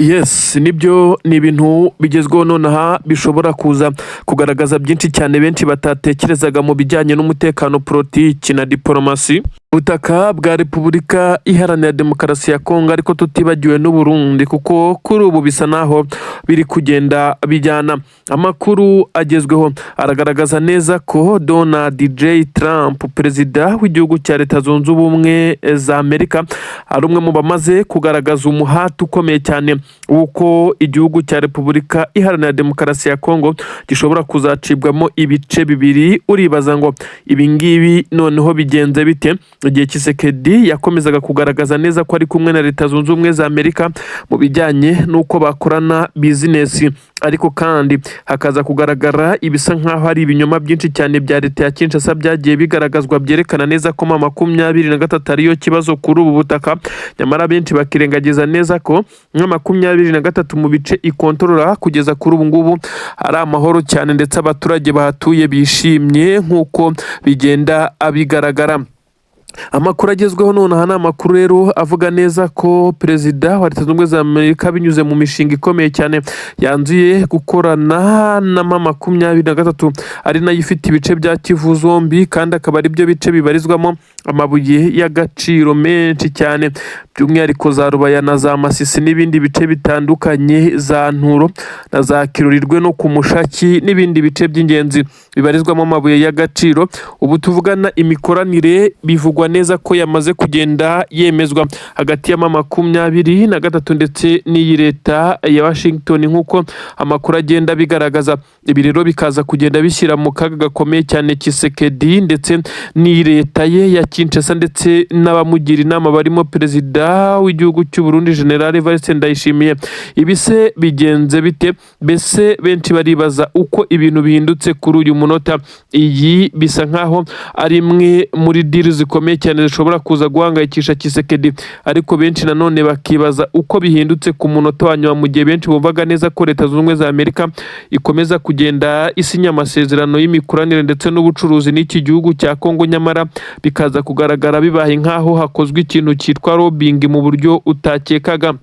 Yes, nibyo, ni ibintu bigezweho nonaha bishobora kuza kugaragaza byinshi cyane benshi batatekerezaga mu bijyanye n'umutekano, politiki na diporomasi. Ubutaka bwa Repubulika Iharanira Demokarasi ya Kongo, ariko tutibagiwe n'Uburundi, kuko kuri ubu bisa naho biri kugenda bijyana. Amakuru agezweho aragaragaza neza ko Donald J Trump, perezida w'igihugu cya Leta Zunze Ubumwe za Amerika, ari umwe mu bamaze kugaragaza umuhati ukomeye cyane w'uko igihugu cya Repubulika Iharanira Demokarasi ya Kongo gishobora kuzacibwamo ibice bibiri. Uribaza ngo ibi ngibi noneho bigenze bite, igihe Tshisekedi yakomezaga kugaragaza neza ko ari kumwe na Leta Zunze Ubumwe za Amerika mu bijyanye n'uko bakorana bizinesi, ariko kandi hakaza kugaragara ibisa nk'aho ari ibinyoma byinshi cyane bya leta ya Kinshasa byagiye bigaragazwa, byerekana neza ko M23 ariyo kibazo kuri ubu butaka? Nyamara benshi bakirengagiza neza ko nka 23 mu bice ikontorora kugeza kuri ubu ngubu ari amahoro cyane, ndetse abaturage bahatuye bishimye nk'uko bigenda bigaragara. Amakuru agezweho nonaha ni amakuru rero avuga neza ko perezida wa Leta Zunze Ubumwe za Amerika, binyuze mu mishinga ikomeye cyane, yanzuye gukorana na M23, ari nayo ifite ibice bya Kivu zombi, kandi akaba ari byo bice bibarizwamo amabuye y'agaciro menshi cyane, by'umwihariko za Rubaya na za Masisi n'ibindi bice bitandukanye, za Nturo na za Kirurirwe no ku Mushaki n'ibindi bice by'ingenzi bibarizwamo amabuye y'agaciro. Ubu tuvugana, imikoranire bivugwa neza ko yamaze kugenda yemezwa hagati ya M23 ndetse n'iyi leta ya Washington, nk'uko amakuru agenda abigaragaza. Ibi rero bikaza kugenda bishyira mu kaga gakomeye cyane Tshisekedi ndetse n'iyi leta ye ya Kinshasa, ndetse n'abamugira inama barimo perezida w'igihugu cy'u Burundi, General Evariste Ndayishimiye. Ibi se bigenze bite? Mbese benshi baribaza uko ibintu bihindutse kuri uyu munota. Iyi bisa nkaho ari imwe muri deal zikomeye cyane zishobora kuza guhangayikisha Tshisekedi, ariko benshi nanone bakibaza uko bihindutse ku munota wa nyuma, mu gihe benshi bumvaga neza ko Leta Zunze Ubumwe za Amerika ikomeza kugenda isinya amasezerano y'imikoranire ndetse n'ubucuruzi n'iki gihugu cya Kongo, nyamara bikaza kugaragara bibaye nk'aho hakozwe ikintu cyitwa lobbying mu buryo utakekaga.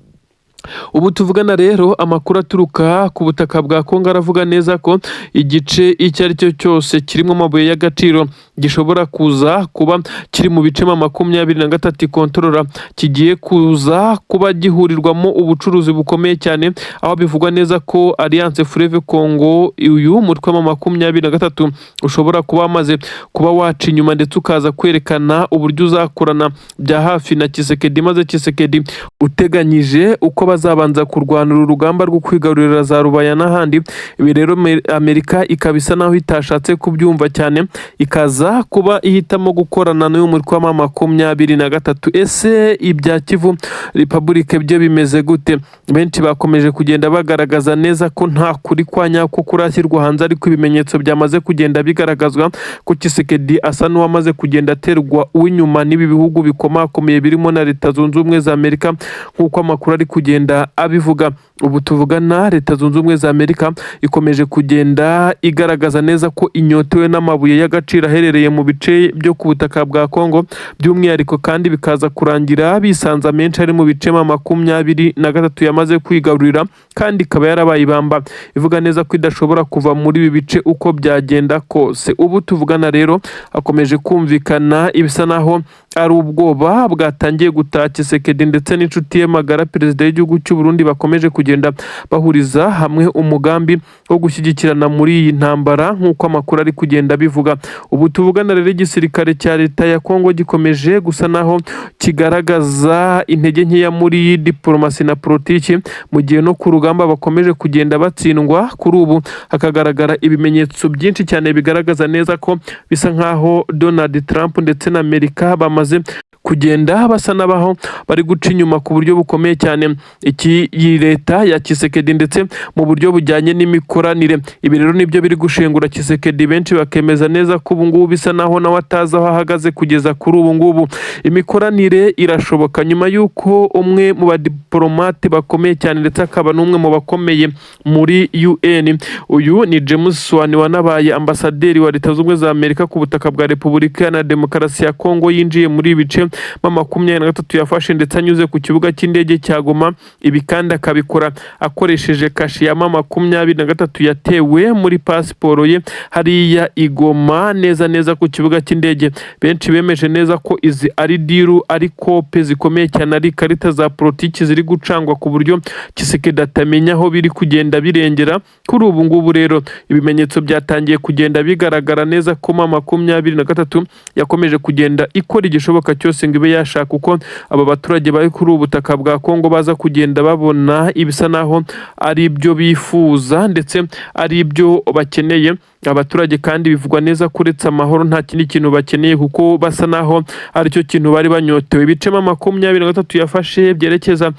Ubu tuvugana rero, amakuru aturuka ku butaka bwa Kongo aravuga neza ko igice icyo ari cyo cyose kirimo amabuye y'agaciro gishobora kuza kuba kiri mu bice M23 ikontorora kigiye kuza kuba gihurirwamo ubucuruzi bukomeye cyane, aho bivugwa neza ko Alliance Fleuve Congo, uyu mutwe wa 23, ushobora kuba wamaze kuba waca inyuma ndetse ukaza kwerekana uburyo uzakorana bya hafi na Tshisekedi, maze Tshisekedi uteganyije uko bazabanza kurwanira urugamba rwo kwigarurira za Rubaya n'ahandi. Ibi rero Amerika ikaba isa naho itashatse kubyumva cyane, ikaza kuba ihitamo gukorana n'uyu mutwe wa 23. Ese ibya Kivu Republic byo bimeze gute? Benshi bakomeje kugenda bagaragaza neza ko nta kuri kwa nyako kurashyirwa hanze, ariko ibimenyetso byamaze kugenda bigaragazwa ko Tshisekedi asa n'uwamaze kugenda aterwa uw'inyuma n'ibi bihugu bikomakomeye birimo na Leta Zunze Ubumwe za Amerika, nk'uko amakuru ari kugenda abivuga. Ubu tuvugana, Leta Zunze Ubumwe za Amerika ikomeje kugenda igaragaza neza ko inyotewe n'amabuye y'agaciro aherereye mu bice byo ku butaka bwa Kongo by'umwihariko, kandi bikaza kurangira bisanze amenshi ari mu bice 23 yamaze kwigarurira, kandi ikaba yarabaye ibamba ivuga neza ko idashobora kuva muri ibi bice uko byagenda kose. Ubu tuvugana rero, hakomeje kumvikana ibisa naho ari ubwoba bwatangiye gutaha Tshisekedi ndetse n'inshuti ye magara, perezida w'igihugu cy'u Burundi, bakomeje kugenda bahuriza hamwe umugambi wo gushyigikirana muri iyi ntambara, nk'uko amakuru ari kugenda abivuga. Ubu tuvugana rero, igisirikare cya leta ya Kongo gikomeje gusa naho kigaragaza intege nkeya muri diporomasi na politiki, mu gihe no ku rugamba bakomeje kugenda batsindwa. Kuri ubu hakagaragara ibimenyetso byinshi cyane bigaragaza neza ko bisa nkaho Donald Trump ndetse na Amerika bamaze kugenda basa n'abaho bari guca inyuma ku buryo bukomeye cyane iki iyi leta ya Tshisekedi, ndetse mu buryo bujyanye n'imikoranire. Ibi rero nibyo biri gushengura Tshisekedi, benshi bakemeza neza ko ubu ngubu bisa naho nawe atazi aho ahagaze kugeza kuri ubu ngubu. Imikoranire irashoboka nyuma y'uko umwe mu badiporomate bakomeye cyane, ndetse akaba n'umwe mu bakomeye muri UN, uyu ni James Swan wanabaye ambasaderi wa Leta Zunze Ubumwe za Amerika ku butaka bwa Repubulika Iharanira Demokarasi ya Kongo, yinjiye muri ibi bice. M23 yafashe ndetse anyuze ku kibuga cy'indege cya Goma. Ibi kandi akabikora akoresheje kashe ya M23 yatewe muri pasiporo ye hariya i Goma, neza neza ku kibuga cy'indege. Benshi bemeje neza ko izi ari deal, ari kope zikomeye cyane, ari ikarita za politiki ziri gucangwa ku buryo Tshisekedi atamenya aho biri kugenda birengera. Kuri ubu ngubu rero ibimenyetso byatangiye kugenda bigaragara neza ko M23 yakomeje kugenda ikora igishoboka cyose ngo ibe yashaka uko aba baturage bari kuri ubu butaka bwa Kongo baza kugenda babona ibisa naho ari ibyo bifuza ndetse ari ibyo bakeneye. Abaturage kandi bivugwa neza ko uretse amahoro nta kindi kintu bakeneye, kuko basa naho aricyo kintu bari banyotewe. Ibice M23 yafashe byerekeza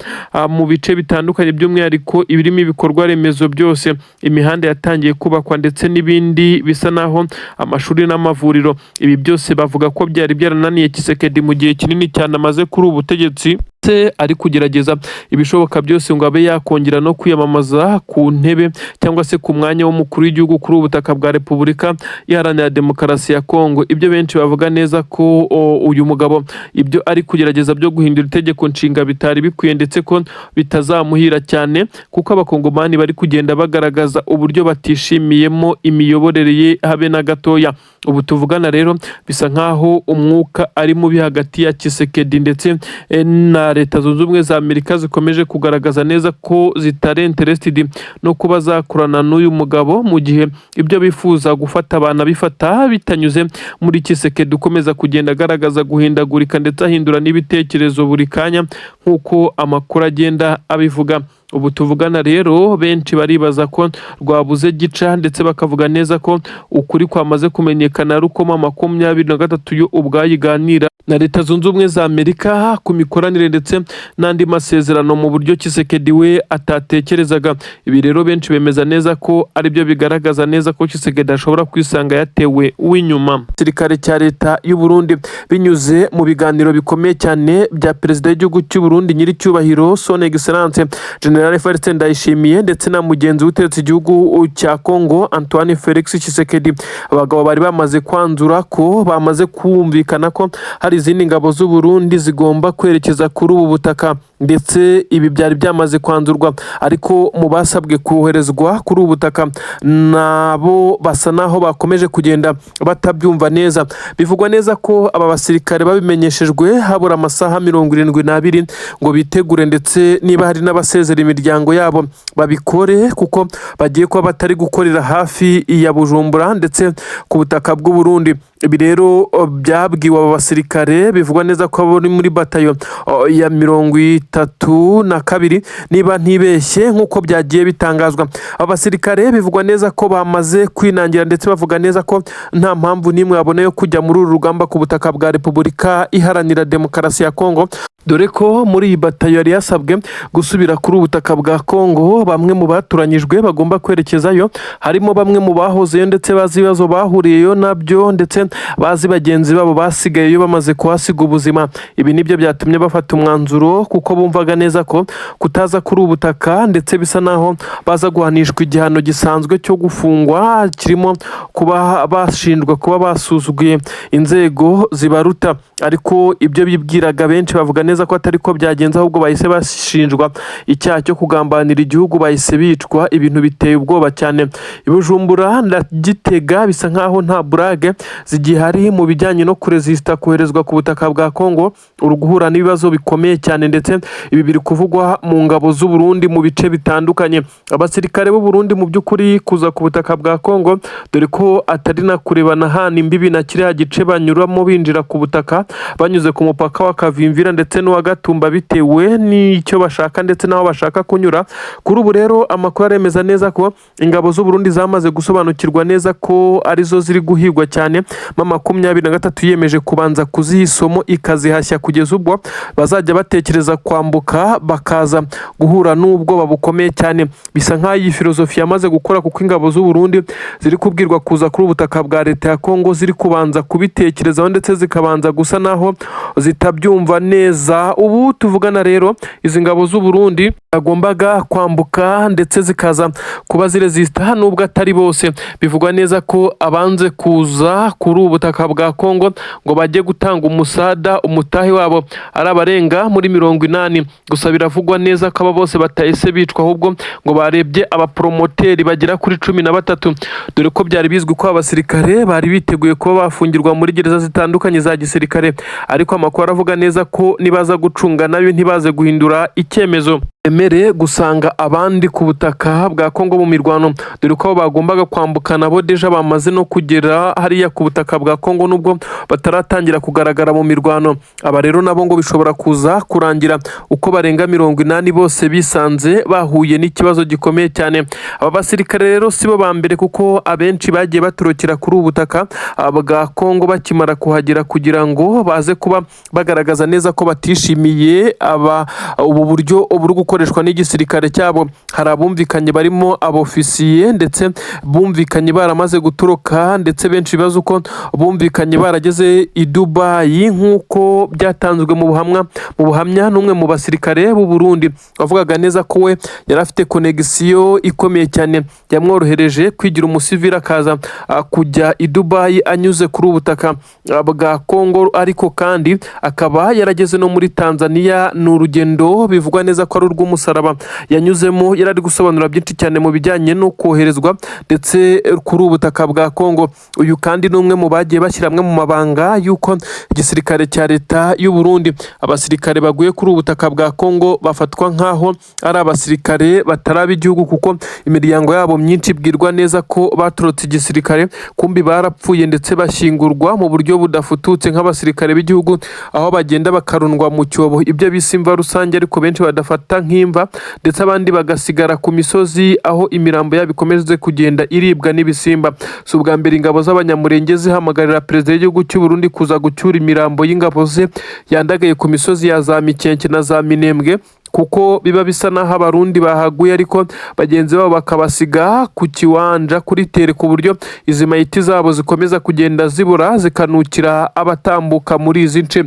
mu bice bitandukanye, by'umwihariko ibirimo ibikorwa remezo byose, imihanda yatangiye kubakwa ndetse n'ibindi bisa naho amashuri n'amavuriro. Ibi byose bavuga ko byari byarananiye Tshisekedi mu gihe kinini cyane amaze kuri ubu butegetsi, ndetse ari kugerageza ibishoboka byose ngo abe yakongera no kwiyamamaza ku ntebe cyangwa se ku mwanya w'umukuru w'igihugu kuri ubu butaka bwa Repubulika Iharanira Demokarasi ya Kongo. Ibyo benshi bavuga neza ko uyu mugabo ibyo ari kugerageza byo guhindura itegeko nshinga bitari bikwiye, ndetse ko bitazamuhira cyane, kuko Abakongomani bari kugenda bagaragaza uburyo batishimiyemo imiyoborere ye habe na gatoya. Ubu tuvugana rero bisa nkaho umwuka ari mubi hagati ya Tshisekedi ndetse na Leta Zunze Ubumwe za Amerika, zikomeje kugaragaza neza ko zitari interested no kuba zakorana n'uyu mugabo mu gihe ibyo bifuza gufata abantu bifata bitanyuze muri Tshisekedi, ukomeza kugenda agaragaza guhindagurika ndetse ahindura n'ibitekerezo buri kanya, nk'uko amakuru agenda abivuga. Ubu tuvugana rero benshi baribaza ko rwabuze gica, ndetse bakavuga neza ko ukuri kwamaze kumenyekana ari uko M23 yo ubwayo iganira na Leta Zunze Ubumwe za Amerika ku mikoranire ndetse n'andi masezerano mu buryo Tshisekedi we atatekerezaga. Ibi rero benshi bemeza neza ko aribyo bigaragaza neza ko Tshisekedi ashobora kwisanga yatewe uw'inyuma. Igisirikare cya leta y'u Burundi, binyuze mu biganiro bikomeye cyane bya perezida w'igihugu cy'u Burundi, nyiricyubahiro Son Excellence General Evariste Ndayishimiye, ndetse na mugenzi uteretse igihugu cya Congo, Antoine Felix Tshisekedi, abagabo bari bamaze kwanzura ko bamaze kumvikana ko hari izindi ngabo z'u Burundi zigomba kwerekeza kuri ubu butaka, ndetse ibi byari byamaze kwanzurwa. Ariko mu basabwe koherezwa kuri ubu butaka nabo basa naho bakomeje kugenda batabyumva neza. Bivugwa neza ko aba basirikare babimenyeshejwe habura amasaha 72 ngo bitegure, ndetse niba hari n'abasezera imiryango yabo babikore, kuko bagiye kuba batari gukorera hafi ya Bujumbura ndetse ku butaka bw'u Burundi. Ibi rero byabwiwe aba basirikare, bivugwa neza ko bari muri batayo ya 32 niba ntibeshye, nk'uko byagiye bitangazwa. Aba basirikare bivugwa neza ko bamaze kwinangira, ndetse bavuga neza ko nta mpamvu n'imwe babona yo kujya muri uru rugamba ku butaka bwa Repubulika Iharanira Demokarasi ya Kongo, dore ko muri iyi batayo yari yasabwe gusubira kuri ubu butaka bwa Kongo, bamwe mu batoranyijwe bagomba kwerekezayo harimo bamwe mu bahozeyo ndetse bazi ibibazo bahuriyeyo nabyo, ndetse bazi bagenzi babo basigayeyo bamaze kuhasiga ubuzima. Ibi nibyo byatumye bafata umwanzuro, kuko bumvaga neza ko kutaza kuri ubu butaka ndetse bisa naho baza guhanishwa igihano gisanzwe cyo gufungwa, kirimo kuba bashinjwa kuba basuzuguye inzego zibaruta. Ariko ibyo bibwiraga, benshi bavuga neza ko atari ko byagenze, ahubwo bahise bashinjwa icyaha cyo kugambanira igihugu, bahise bicwa. Ibintu biteye ubwoba cyane. I Bujumbura na Gitega bisa nkaho nta burage zigihari mu bijyanye no kurezisita koherezwa ku butaka bwa Kongo, uri guhura n'ibibazo bikomeye cyane, ndetse ibi biri kuvugwa mu ngabo z'u Burundi mu bice bitandukanye. Abasirikare b'u Burundi mu by'ukuri kuza ku butaka bwa Kongo, dore ko atari na kurebana hana imbibi na kiriya gice banyuramo binjira ku butaka banyuze ku mupaka wa Kavimvira ndetse n'uwa Gatumba, bitewe n'icyo bashaka ndetse n'aho bashaka kunyura. Kuri ubu rero amakuru aremeza neza ko ingabo z'u Burundi zamaze gusobanukirwa neza ko arizo ziri guhigwa cyane. M23 yiyemeje kubanza kuziha isomo, ikazihashya kugeza ubwo bazajya batekereza kwambuka bakaza guhura n'ubwoba bukomeye cyane. Bisa nk'aho iyi filozofi yamaze gukora, kuko ingabo z'u Burundi ziri kubwirwa kuza kuri ubutaka bwa leta ya Kongo ziri kubanza kubitekerezaho, ndetse zikabanza gusa naho zitabyumva neza. Ubu tuvugana rero izi ngabo z'u Burundi zagombaga kwambuka ndetse zikaza kuba zirezisita, nubwo atari bose. Bivugwa neza ko abanze kuza kuri kuri ubu butaka bwa Kongo ngo bajye gutanga umusada umutahe wabo ari abarenga muri 80. Gusa biravugwa neza ko aba bose batahise bicwa, ahubwo ngo barebye abapromoteri bagera kuri 13, dore ko byari bizwi ko abasirikare bari biteguye kuba bafungirwa muri gereza zitandukanye za gisirikare. Ariko amakuru aravuga neza ko nibaza gucunga nayo ntibaze guhindura icyemezo, emere gusanga abandi ku butaka bwa Kongo mu mirwano, dore ko abo bagombaga kwambuka nabo déjà bamaze no kugera hariya ku butaka bwa Kongo, nubwo bataratangira kugaragara mu mirwano. Aba rero nabo ngo bishobora kuza kurangira uko barenga 80 bose bisanze bahuye n'ikibazo gikomeye cyane. Aba basirikare rero sibo ba mbere, kuko abenshi bagiye batorokera kuri ubu butaka bwa Kongo bakimara kuhagera, kugira ngo baze kuba bagaragaza neza ko batishimiye aba ubu buryo buri gukoreshwa n'igisirikare cyabo. Hari abumvikanye barimo abofisiye, ndetse bumvikanye baramaze gutoroka, ndetse benshi bibaza uko bumvikanye barageze i Dubayi, nk'uko byatanzwe mu buhamya n'umwe mu basirikare b'u Burundi wavugaga neza ko we yari afite connexion ikomeye cyane yamworohereje kwigira umusivili, akaza kujya i Dubayi anyuze kuri ubu butaka bwa Kongo, ariko kandi akaba yarageze no muri Tanzania. Ni urugendo bivugwa neza ko ari urw'umusaraba yanyuzemo. Yari ari gusobanura byinshi cyane mu bijyanye no koherezwa ndetse kuri ubu butaka bwa Kongo. Uyu kandi ni umwe mu bagiye bashyira amwe mu mabanga y'uko igisirikare cya leta y'u Burundi, abasirikare baguye kuri ubu butaka bwa Kongo bafatwa nk'aho ari abasirikare batari ab'igihugu, kuko imiryango yabo myinshi ibwirwa neza ko batorotse igisirikare, kumbi barapfuye, ndetse bashyingurwa mu buryo budafututse nk'abasirikare b'igihugu, aho bagenda bakarundwa mu cyobo, ibyo bise imva rusange ariko benshi badafata nk'imva, ndetse abandi bagasigara ku misozi aho imirambo yabo ikomeje kugenda iribwa n'ibisimba. Si ubwa mbere ingabo z'Abanyamurenge zihamagarira perezida w'igihugu cy'u Burundi kuza gucyura imirambo y'ingabo ze yandagaye ku misozi ya za Mikenke na za Minembwe, kuko biba bisa n'aho Abarundi bahaguye ariko bagenzi babo bakabasiga ku kiwanja kuri terrain, ku buryo izi mayiti zabo zikomeza kugenda zibura, zikanukira abatambuka muri izi nce.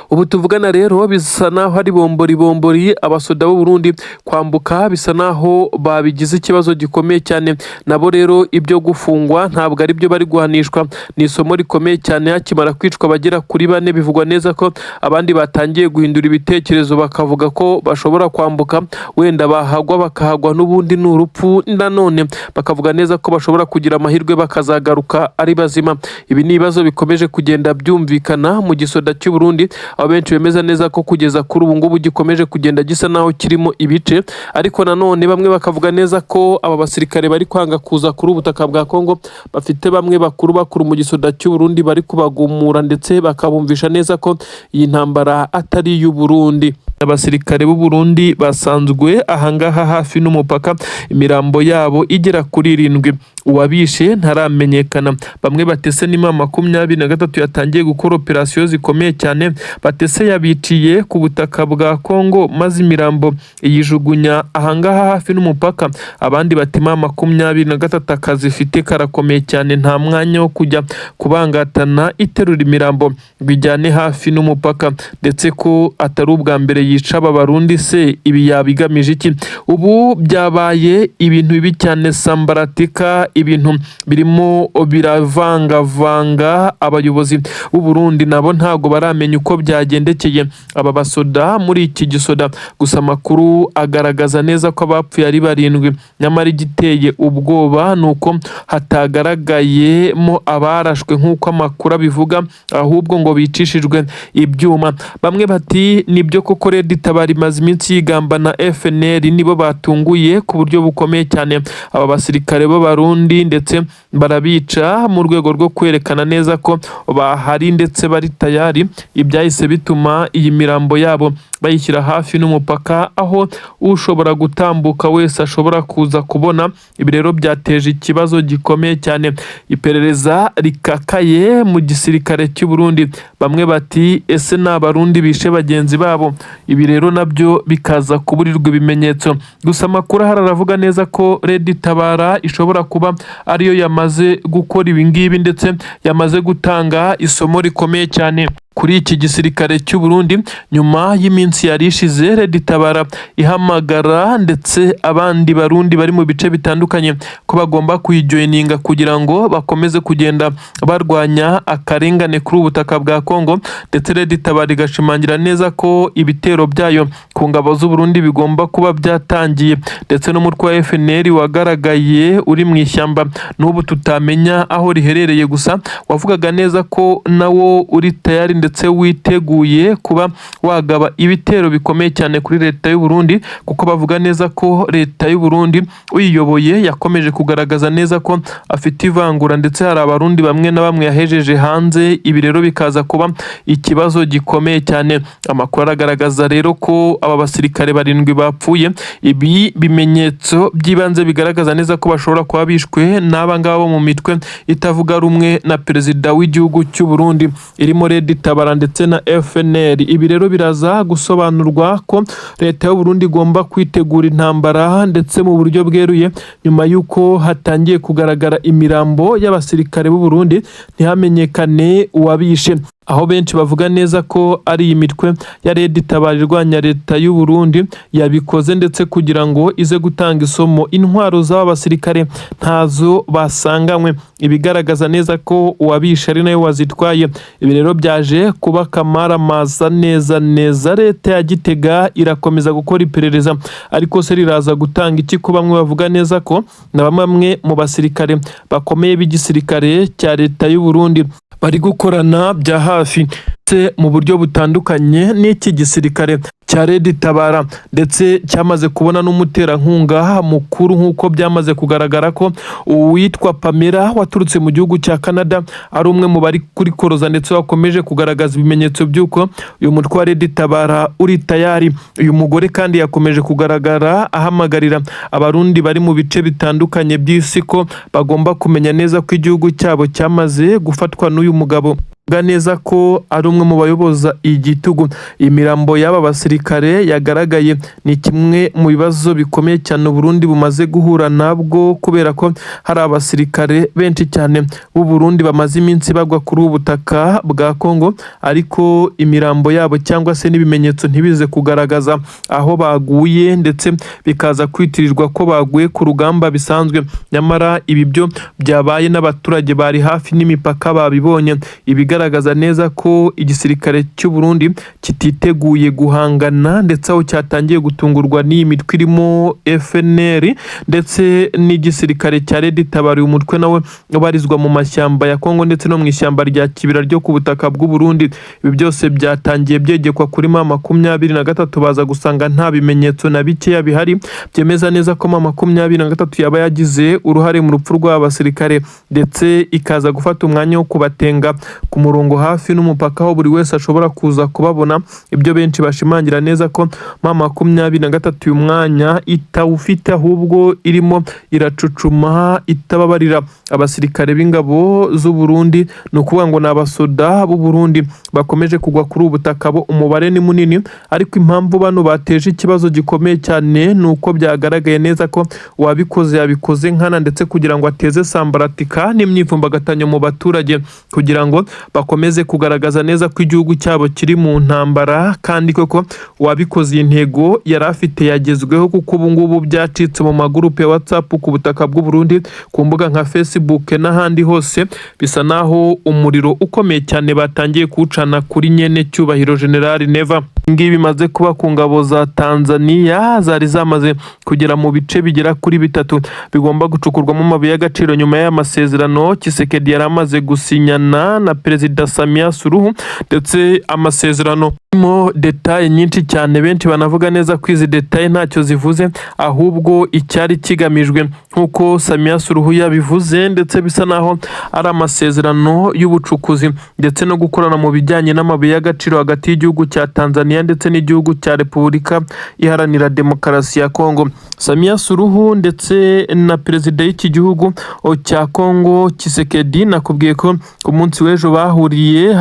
Ubu tuvugana rero bisa naho ari bombori bombori. Abasoda b'u Burundi kwambuka bisa naho babigize ikibazo gikomeye cyane. Nabo rero ibyo gufungwa ntabwo ari byo bari guhanishwa, ni isomo rikomeye cyane. Hakimara kwicwa abagera kuri bane, bivugwa neza ko abandi batangiye guhindura ibitekerezo, bakavuga ko bashobora kwambuka, wenda bahagwa bakahagwa n'ubundi ni urupfu, nanone bakavuga neza ko bashobora kugira amahirwe bakazagaruka ari bazima. Ibi ni ibibazo bikomeje kugenda byumvikana mu gisoda cy'u Burundi, aho benshi bemeza neza ko kugeza kuri ubu ngubu gikomeje kugenda gisa naho kirimo ibice. Ariko nanone bamwe bakavuga neza ko aba basirikare bari kwanga kuza kuri ubutaka bwa Kongo bafite bamwe bakuru bakuru mu gisoda cy'u Burundi bari kubagumura, ndetse bakabumvisha neza ko iyi ntambara atari iy'u Burundi. Abasirikare b'u Burundi basanzwe ahangaha hafi n'umupaka, imirambo yabo igera kuri irindwi, uwabishe ntaramenyekana. Bamwe batese ni M23 yatangiye gukora operasiyo zikomeye cyane, batese yabiciye ku butaka bwa Kongo maze imirambo iyijugunya ahangaha hafi n'umupaka. Abandi bati M23 akazi ifite karakomeye cyane, nta mwanya wo kujya kubangatana iterura imirambo ngo ijyane hafi n'umupaka, ndetse ko atari ubwa mbere yica aba Barundi. Se ibi yabigamije iki? Ubu byabaye ibintu bibi cyane, sambaratika, ibintu birimo biravangavanga. Abayobozi b'u Burundi nabo ntabwo baramenya uko byagendekeye aba basoda muri iki gisoda. Gusa amakuru agaragaza neza ko abapfuye ari barindwi, nyamara igiteye ubwoba ni uko hatagaragayemo abarashwe nk'uko amakuru abivuga, ahubwo ngo bicishijwe ibyuma. Bamwe bati nibyo koko, Red Tabara imaze iminsi yigamba na FNL, nibo batunguye ku buryo bukomeye cyane aba basirikare b'Abarundi, ndetse barabica mu rwego rwo kwerekana neza ko bahari ndetse bari tayari. Ibyahise bituma iyi mirambo yabo bayishyira hafi n'umupaka, aho ushobora gutambuka wese ashobora kuza kubona. Ibi rero byateje ikibazo gikomeye cyane, iperereza rikakaye mu gisirikare cy'u Burundi. Bamwe bati ese ni Abarundi bishe bagenzi babo? Ibi rero nabyo bikaza kuburirwa ibimenyetso. Gusa amakuru ahari aravuga neza ko Red Tabara ishobora kuba ariyo yamaze gukora ibi ngibi, ndetse yamaze gutanga isomo rikomeye cyane. kuri iki gisirikare cy'u Burundi, nyuma y'iminsi yari ishize Red Tabara ihamagara ndetse abandi Barundi bari mu bice bitandukanye ko bagomba kuyijoininga kugira ngo bakomeze kugenda barwanya akarengane kuri ubu butaka bwa Kongo. Ndetse Red Tabara igashimangira neza ko ibitero byayo ku ngabo z'u Burundi bigomba kuba byatangiye, ndetse n'umutwe wa FNL wagaragaye uri mu ishyamba n'ubu tutamenya aho riherereye, gusa wavugaga neza ko nawo uri tayari ndetse witeguye kuba wagaba ibitero bikomeye cyane kuri leta y'u Burundi, kuko bavuga neza ko leta y'u Burundi uyiyoboye yakomeje kugaragaza neza ko afite ivangura, ndetse hari Abarundi bamwe na bamwe yahejeje hanze. Ibi rero bikaza kuba ikibazo gikomeye cyane. Amakuru aragaragaza rero ko aba basirikare 7 bapfuye. Ibi bimenyetso by'ibanze bigaragaza neza ko bashobora kuba bishwe n'aba ngaba bo mu mitwe itavuga rumwe na perezida w'igihugu cy'u Burundi, irimo Red Tabara ndetse na FNL. Ibi rero biraza gusobanurwa ko leta y'u Burundi igomba kwitegura intambara ndetse mu buryo bweruye, nyuma y'uko hatangiye kugaragara imirambo y'abasirikare b'u Burundi ntihamenyekane uwabishe, aho benshi bavuga neza ko ari iyi mitwe ya Red Tabara irwanya leta y'u Burundi yabikoze, ndetse kugira ngo ize gutanga isomo. Intwaro z'aba basirikare ntazo basanganywe, ibigaragaza neza ko uwabishe ari nawe wazitwaye. Ibi rero byaje kuba kamaramaza neza neza. Leta ya Gitega irakomeza gukora iperereza, ariko se riraza gutanga iki, ko bamwe bavuga neza ko na bamwe mu basirikare bakomeye b'igisirikare cya leta y'u Burundi bari gukorana bya hafi ndetse mu buryo butandukanye n'iki gisirikare cya Red Tabara, ndetse cyamaze kubona n'umuterankunga mukuru, nk'uko byamaze kugaragara ko uwitwa Pamela waturutse mu gihugu cya Canada ari umwe mu bari kuri koroza, ndetse wakomeje kugaragaza ibimenyetso by'uko uyu mutwe wa Red Tabara uri tayari. Uyu mugore kandi yakomeje kugaragara ahamagarira Abarundi bari mu bice bitandukanye by'isi ko bagomba kumenya neza ko igihugu cyabo cyamaze gufatwa n'uyu mugabo, avuga neza ko ari umwe mu bayoboza igitugu. Imirambo y'aba basirikare yagaragaye ni kimwe mu bibazo bikomeye cyane Uburundi bumaze guhura nabwo, kubera ko hari abasirikare benshi cyane b'u Burundi bamaze iminsi bagwa kuri ubu butaka bwa Kongo, ariko imirambo yabo cyangwa se n'ibimenyetso ntibize kugaragaza aho baguye, ndetse bikaza kwitirirwa ko baguye ku rugamba bisanzwe. Nyamara ibi byo byabaye n'abaturage bari hafi n'imipaka babibonye, ibigaragaza neza ko igisirikare cy'u Burundi kititeguye guhangana, ndetse aho cyatangiye gutungurwa n'iyi mitwe irimo FNL ndetse n'igisirikare cya Red Tabara. Uyu mutwe nawe ubarizwa mu mashyamba ya Kongo ndetse no mu ishyamba rya Kibira ryo ku butaka bw'u Burundi. Ibi byose byatangiye byegekwa kuri M23, baza gusanga nta bimenyetso na bikeya bihari byemeza neza ko M23 yaba yagize uruhare mu rupfu rw'aba basirikare, ndetse ikaza gufata umwanya wo kubatenga ku murongo hafi n'umupaka aho buri wese ashobora kuza kubabona. Ibyo benshi bashimangira neza ko M23 uyu mwanya itawufite, ahubwo irimo iracucuma itababarira abasirikare b'ingabo z'u Burundi. Ni ukuvuga ngo ni abasoda b'u Burundi bakomeje kugwa kuri ubu butaka, bo umubare ni munini. Ariko impamvu bano bateje ikibazo gikomeye cyane ni uko byagaragaye neza ko uwabikoze yabikoze nkana, ndetse kugira ngo ateze sambaratika n'imyivumbagatanyo mu baturage, kugira ngo bakomeze kugaragaza neza ko igihugu cyabo kiri mu ntambara. Kandi koko uwabikoze iyi ntego yari afite yagezweho, kuko ubu ngubu byacitse mu magurupe ya WhatsApp ku butaka bw'u Burundi, ku mbuga nka Facebook n'ahandi hose. Bisa naho umuriro ukomeye cyane batangiye kuwucana kuri nyene cyubahiro General Neva. Ngibi bimaze kuba ku ngabo za Tanzania zari zamaze kugera mu bice bigera kuri bitatu bigomba gucukurwamo amabuye y'agaciro, nyuma y'aya masezerano Tshisekedi yari amaze gusinyana na Perezida Samia Suluhu, ndetse amasezerano arimo détails nyinshi cyane. Benshi banavuga neza ko izi détails ntacyo zivuze, ahubwo icyari kigamijwe nk'uko Samia Suluhu yabivuze, ndetse bisa naho ari amasezerano y'ubucukuzi ndetse no gukorana mu bijyanye n'amabuye y'agaciro hagati y'igihugu cya Tanzania ndetse n'igihugu cya Repubulika Iharanira Demokarasi ya Kongo. Samia Suluhu ndetse na perezida w'iki gihugu cya Kongo Tshisekedi, nakubwiye ko ku munsi w'ejo bahuriye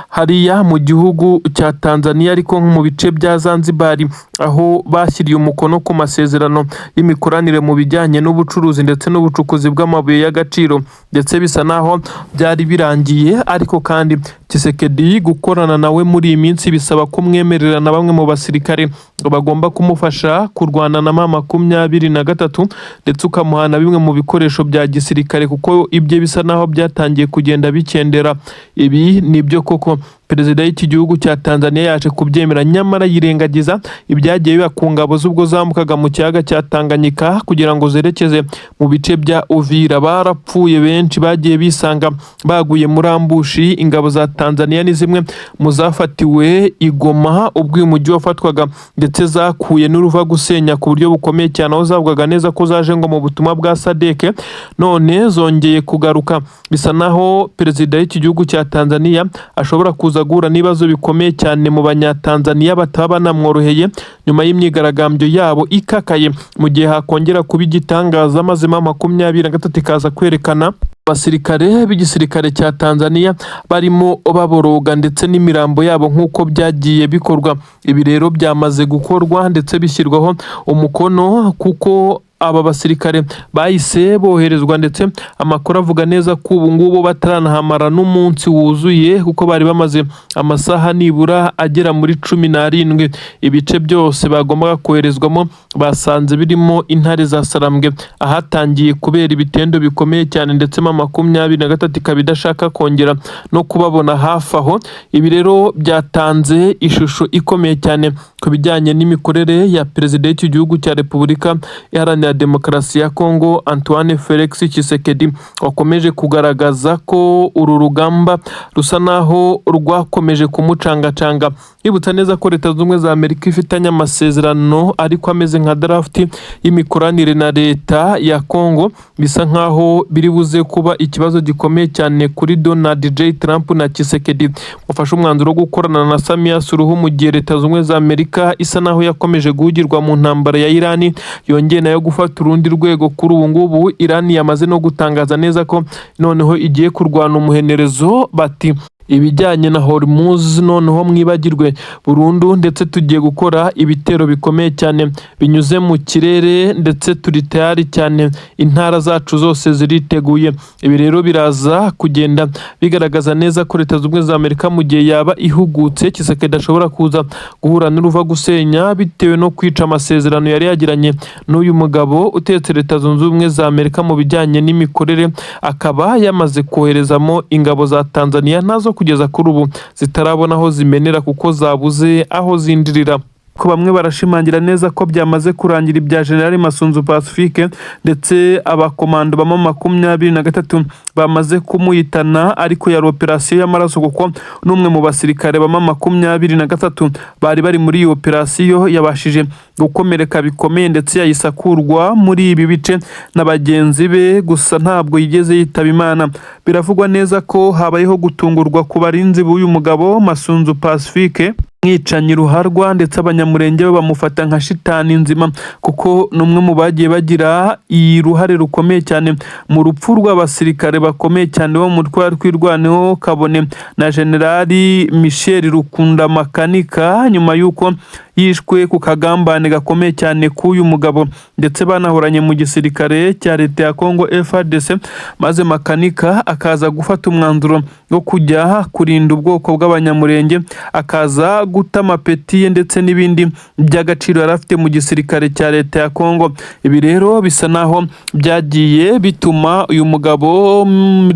hariya mu gihugu cya Tanzania, ariko nko mu bice bya Zanzibar, aho bashyiriye umukono ku masezerano y'imikoranire mu bijyanye n'ubucuruzi ndetse n'ubucukuzi bw'amabuye y'agaciro, ndetse bisa naho byari birangiye. Ariko kandi Tshisekedi gukorana nawe muri iyi minsi bisaba kumwemerera na bamwe mu basirikare ngo bagomba kumufasha kurwana na M23, ndetse ukamuha na bimwe mu bikoresho bya gisirikare, kuko ibye bisa naho byatangiye kugenda bikendera. Ibi nibyo koko, perezida w'iki gihugu cya Tanzania yaje kubyemera, nyamara yirengagiza ibyagiye biba ku ngabo z'ubwo zambukaga mu kiyaga cya Tanganyika kugira ngo zerekeze mu bice bya Uvira. Barapfuye benshi, bagiye bisanga baguye muri ambush. Ingabo za Tanzania ni zimwe mu zafatiwe i Goma ubwo uyu mujyi wafatwaga, ndetse zakuye n'uruva gusenya ku buryo bukomeye cyane, aho zavugaga neza ko zaje ngo mu butumwa bwa SADC, none zongeye kugaruka. Bisa naho perezida w'iki gihugu cya Tanzania ashobora kuza guhura n'ibibazo bikomeye cyane mu Banyatanzaniya bataba banamworoheye nyuma y'imyigaragambyo yabo ikakaye, mu gihe hakongera kuba igitangaza maze M23 ikaza kwerekana abasirikare b'igisirikare cya Tanzania barimo baboroga ndetse n'imirambo yabo nk'uko byagiye bikorwa. Ibi rero byamaze gukorwa ndetse bishyirwaho umukono, kuko aba basirikare bahise boherezwa, ndetse amakuru avuga neza ko ubu ngubu bataranahamara n'umunsi wuzuye, kuko bari bamaze amasaha nibura agera muri 17. Ibice byose bagombaga koherezwamo basanze birimo intare za Sarambwe, ahatangiye kubera ibitendo bikomeye cyane, ndetse M23 ikaba idashaka kongera no kubabona hafi aho. Ibi rero byatanze ishusho ikomeye cyane ku bijyanye n'imikorere ya perezida w'iki gihugu cya Repubulika Iharanira Demokarasi ya Kongo, Antoine Felix Tshisekedi, wakomeje kugaragaza ko uru rugamba rusa naho rwakomeje kumucangacanga. Yibutsa neza ko Leta Zunze Ubumwe za Amerika ifitanye amasezerano ariko ameze nka draft y'imikoranire na leta ya Kongo, bisa nkaho biri buze kuba ikibazo gikomeye cyane kuri Donald J Trump na Tshisekedi wafashe umwanzuro wo gukorana na Samia Suluhu, mu gihe Leta Zunze Ubumwe za Amerika isa naho yakomeje guhugirwa mu ntambara ya Irani, yongeye nayo gufata urundi rwego. Kuri ubu ngubu Irani yamaze no gutangaza neza ko noneho igiye kurwana umuhenerezo, bati ibijyanye na Hormuz noneho mwibagirwe burundu, ndetse tugiye gukora ibitero bikomeye cyane binyuze mu kirere, ndetse turi tayari cyane, intara zacu zose ziriteguye. Ibi rero biraza kugenda bigaragaza neza ko Leta Zunze Ubumwe za Amerika, mu gihe yaba ihugutse, Tshisekedi ashobora kuza guhura n'uruva gusenya bitewe no kwica amasezerano yari yagiranye n'uyu mugabo utetse Leta Zunze Ubumwe za Amerika mu bijyanye n'imikorere, akaba yamaze koherezamo ingabo za Tanzania, nazo kugeza kuri ubu zitarabona aho zimenera kuko zabuze aho zinjirira. Ko bamwe barashimangira neza ko byamaze kurangira ibya General Masunzu Pacifique, ndetse abakomando ba M23 bamaze kumuhitana, ariko yari operasiyo y'amaraso, kuko n'umwe mu basirikare ba M23 bari bari muri iyo operasiyo yabashije gukomereka bikomeye, ndetse yahise akurwa muri ibi bice na bagenzi be, gusa ntabwo yigeze yitaba Imana. Biravugwa neza ko habayeho gutungurwa ku barinzi b'uyu mugabo Masunzu Pacifique, mwicanyi ruharwa, ndetse Abanyamurenge be bamufata nka shitani nzima, kuko ni umwe mu bagiye bagira uruhare rukomeye cyane mu rupfu rw'abasirikare bakomeye cyane bo mu mutwe wa Twirwaneho, kabone na Generali Michel Rukunda Makanika, nyuma y'uko yishwe ku kagambane gakomeye cyane k'uyu mugabo, ndetse banahoranye mu gisirikare cya leta ya Congo FARDC, maze Makanika akaza gufata umwanzuro wo kujya kurinda ubwoko bw'Abanyamurenge, akaza guta amapeti ye ndetse n'ibindi by'agaciro yari afite mu gisirikare cya leta ya Congo. Ibi rero bisa naho byagiye bituma uyu mugabo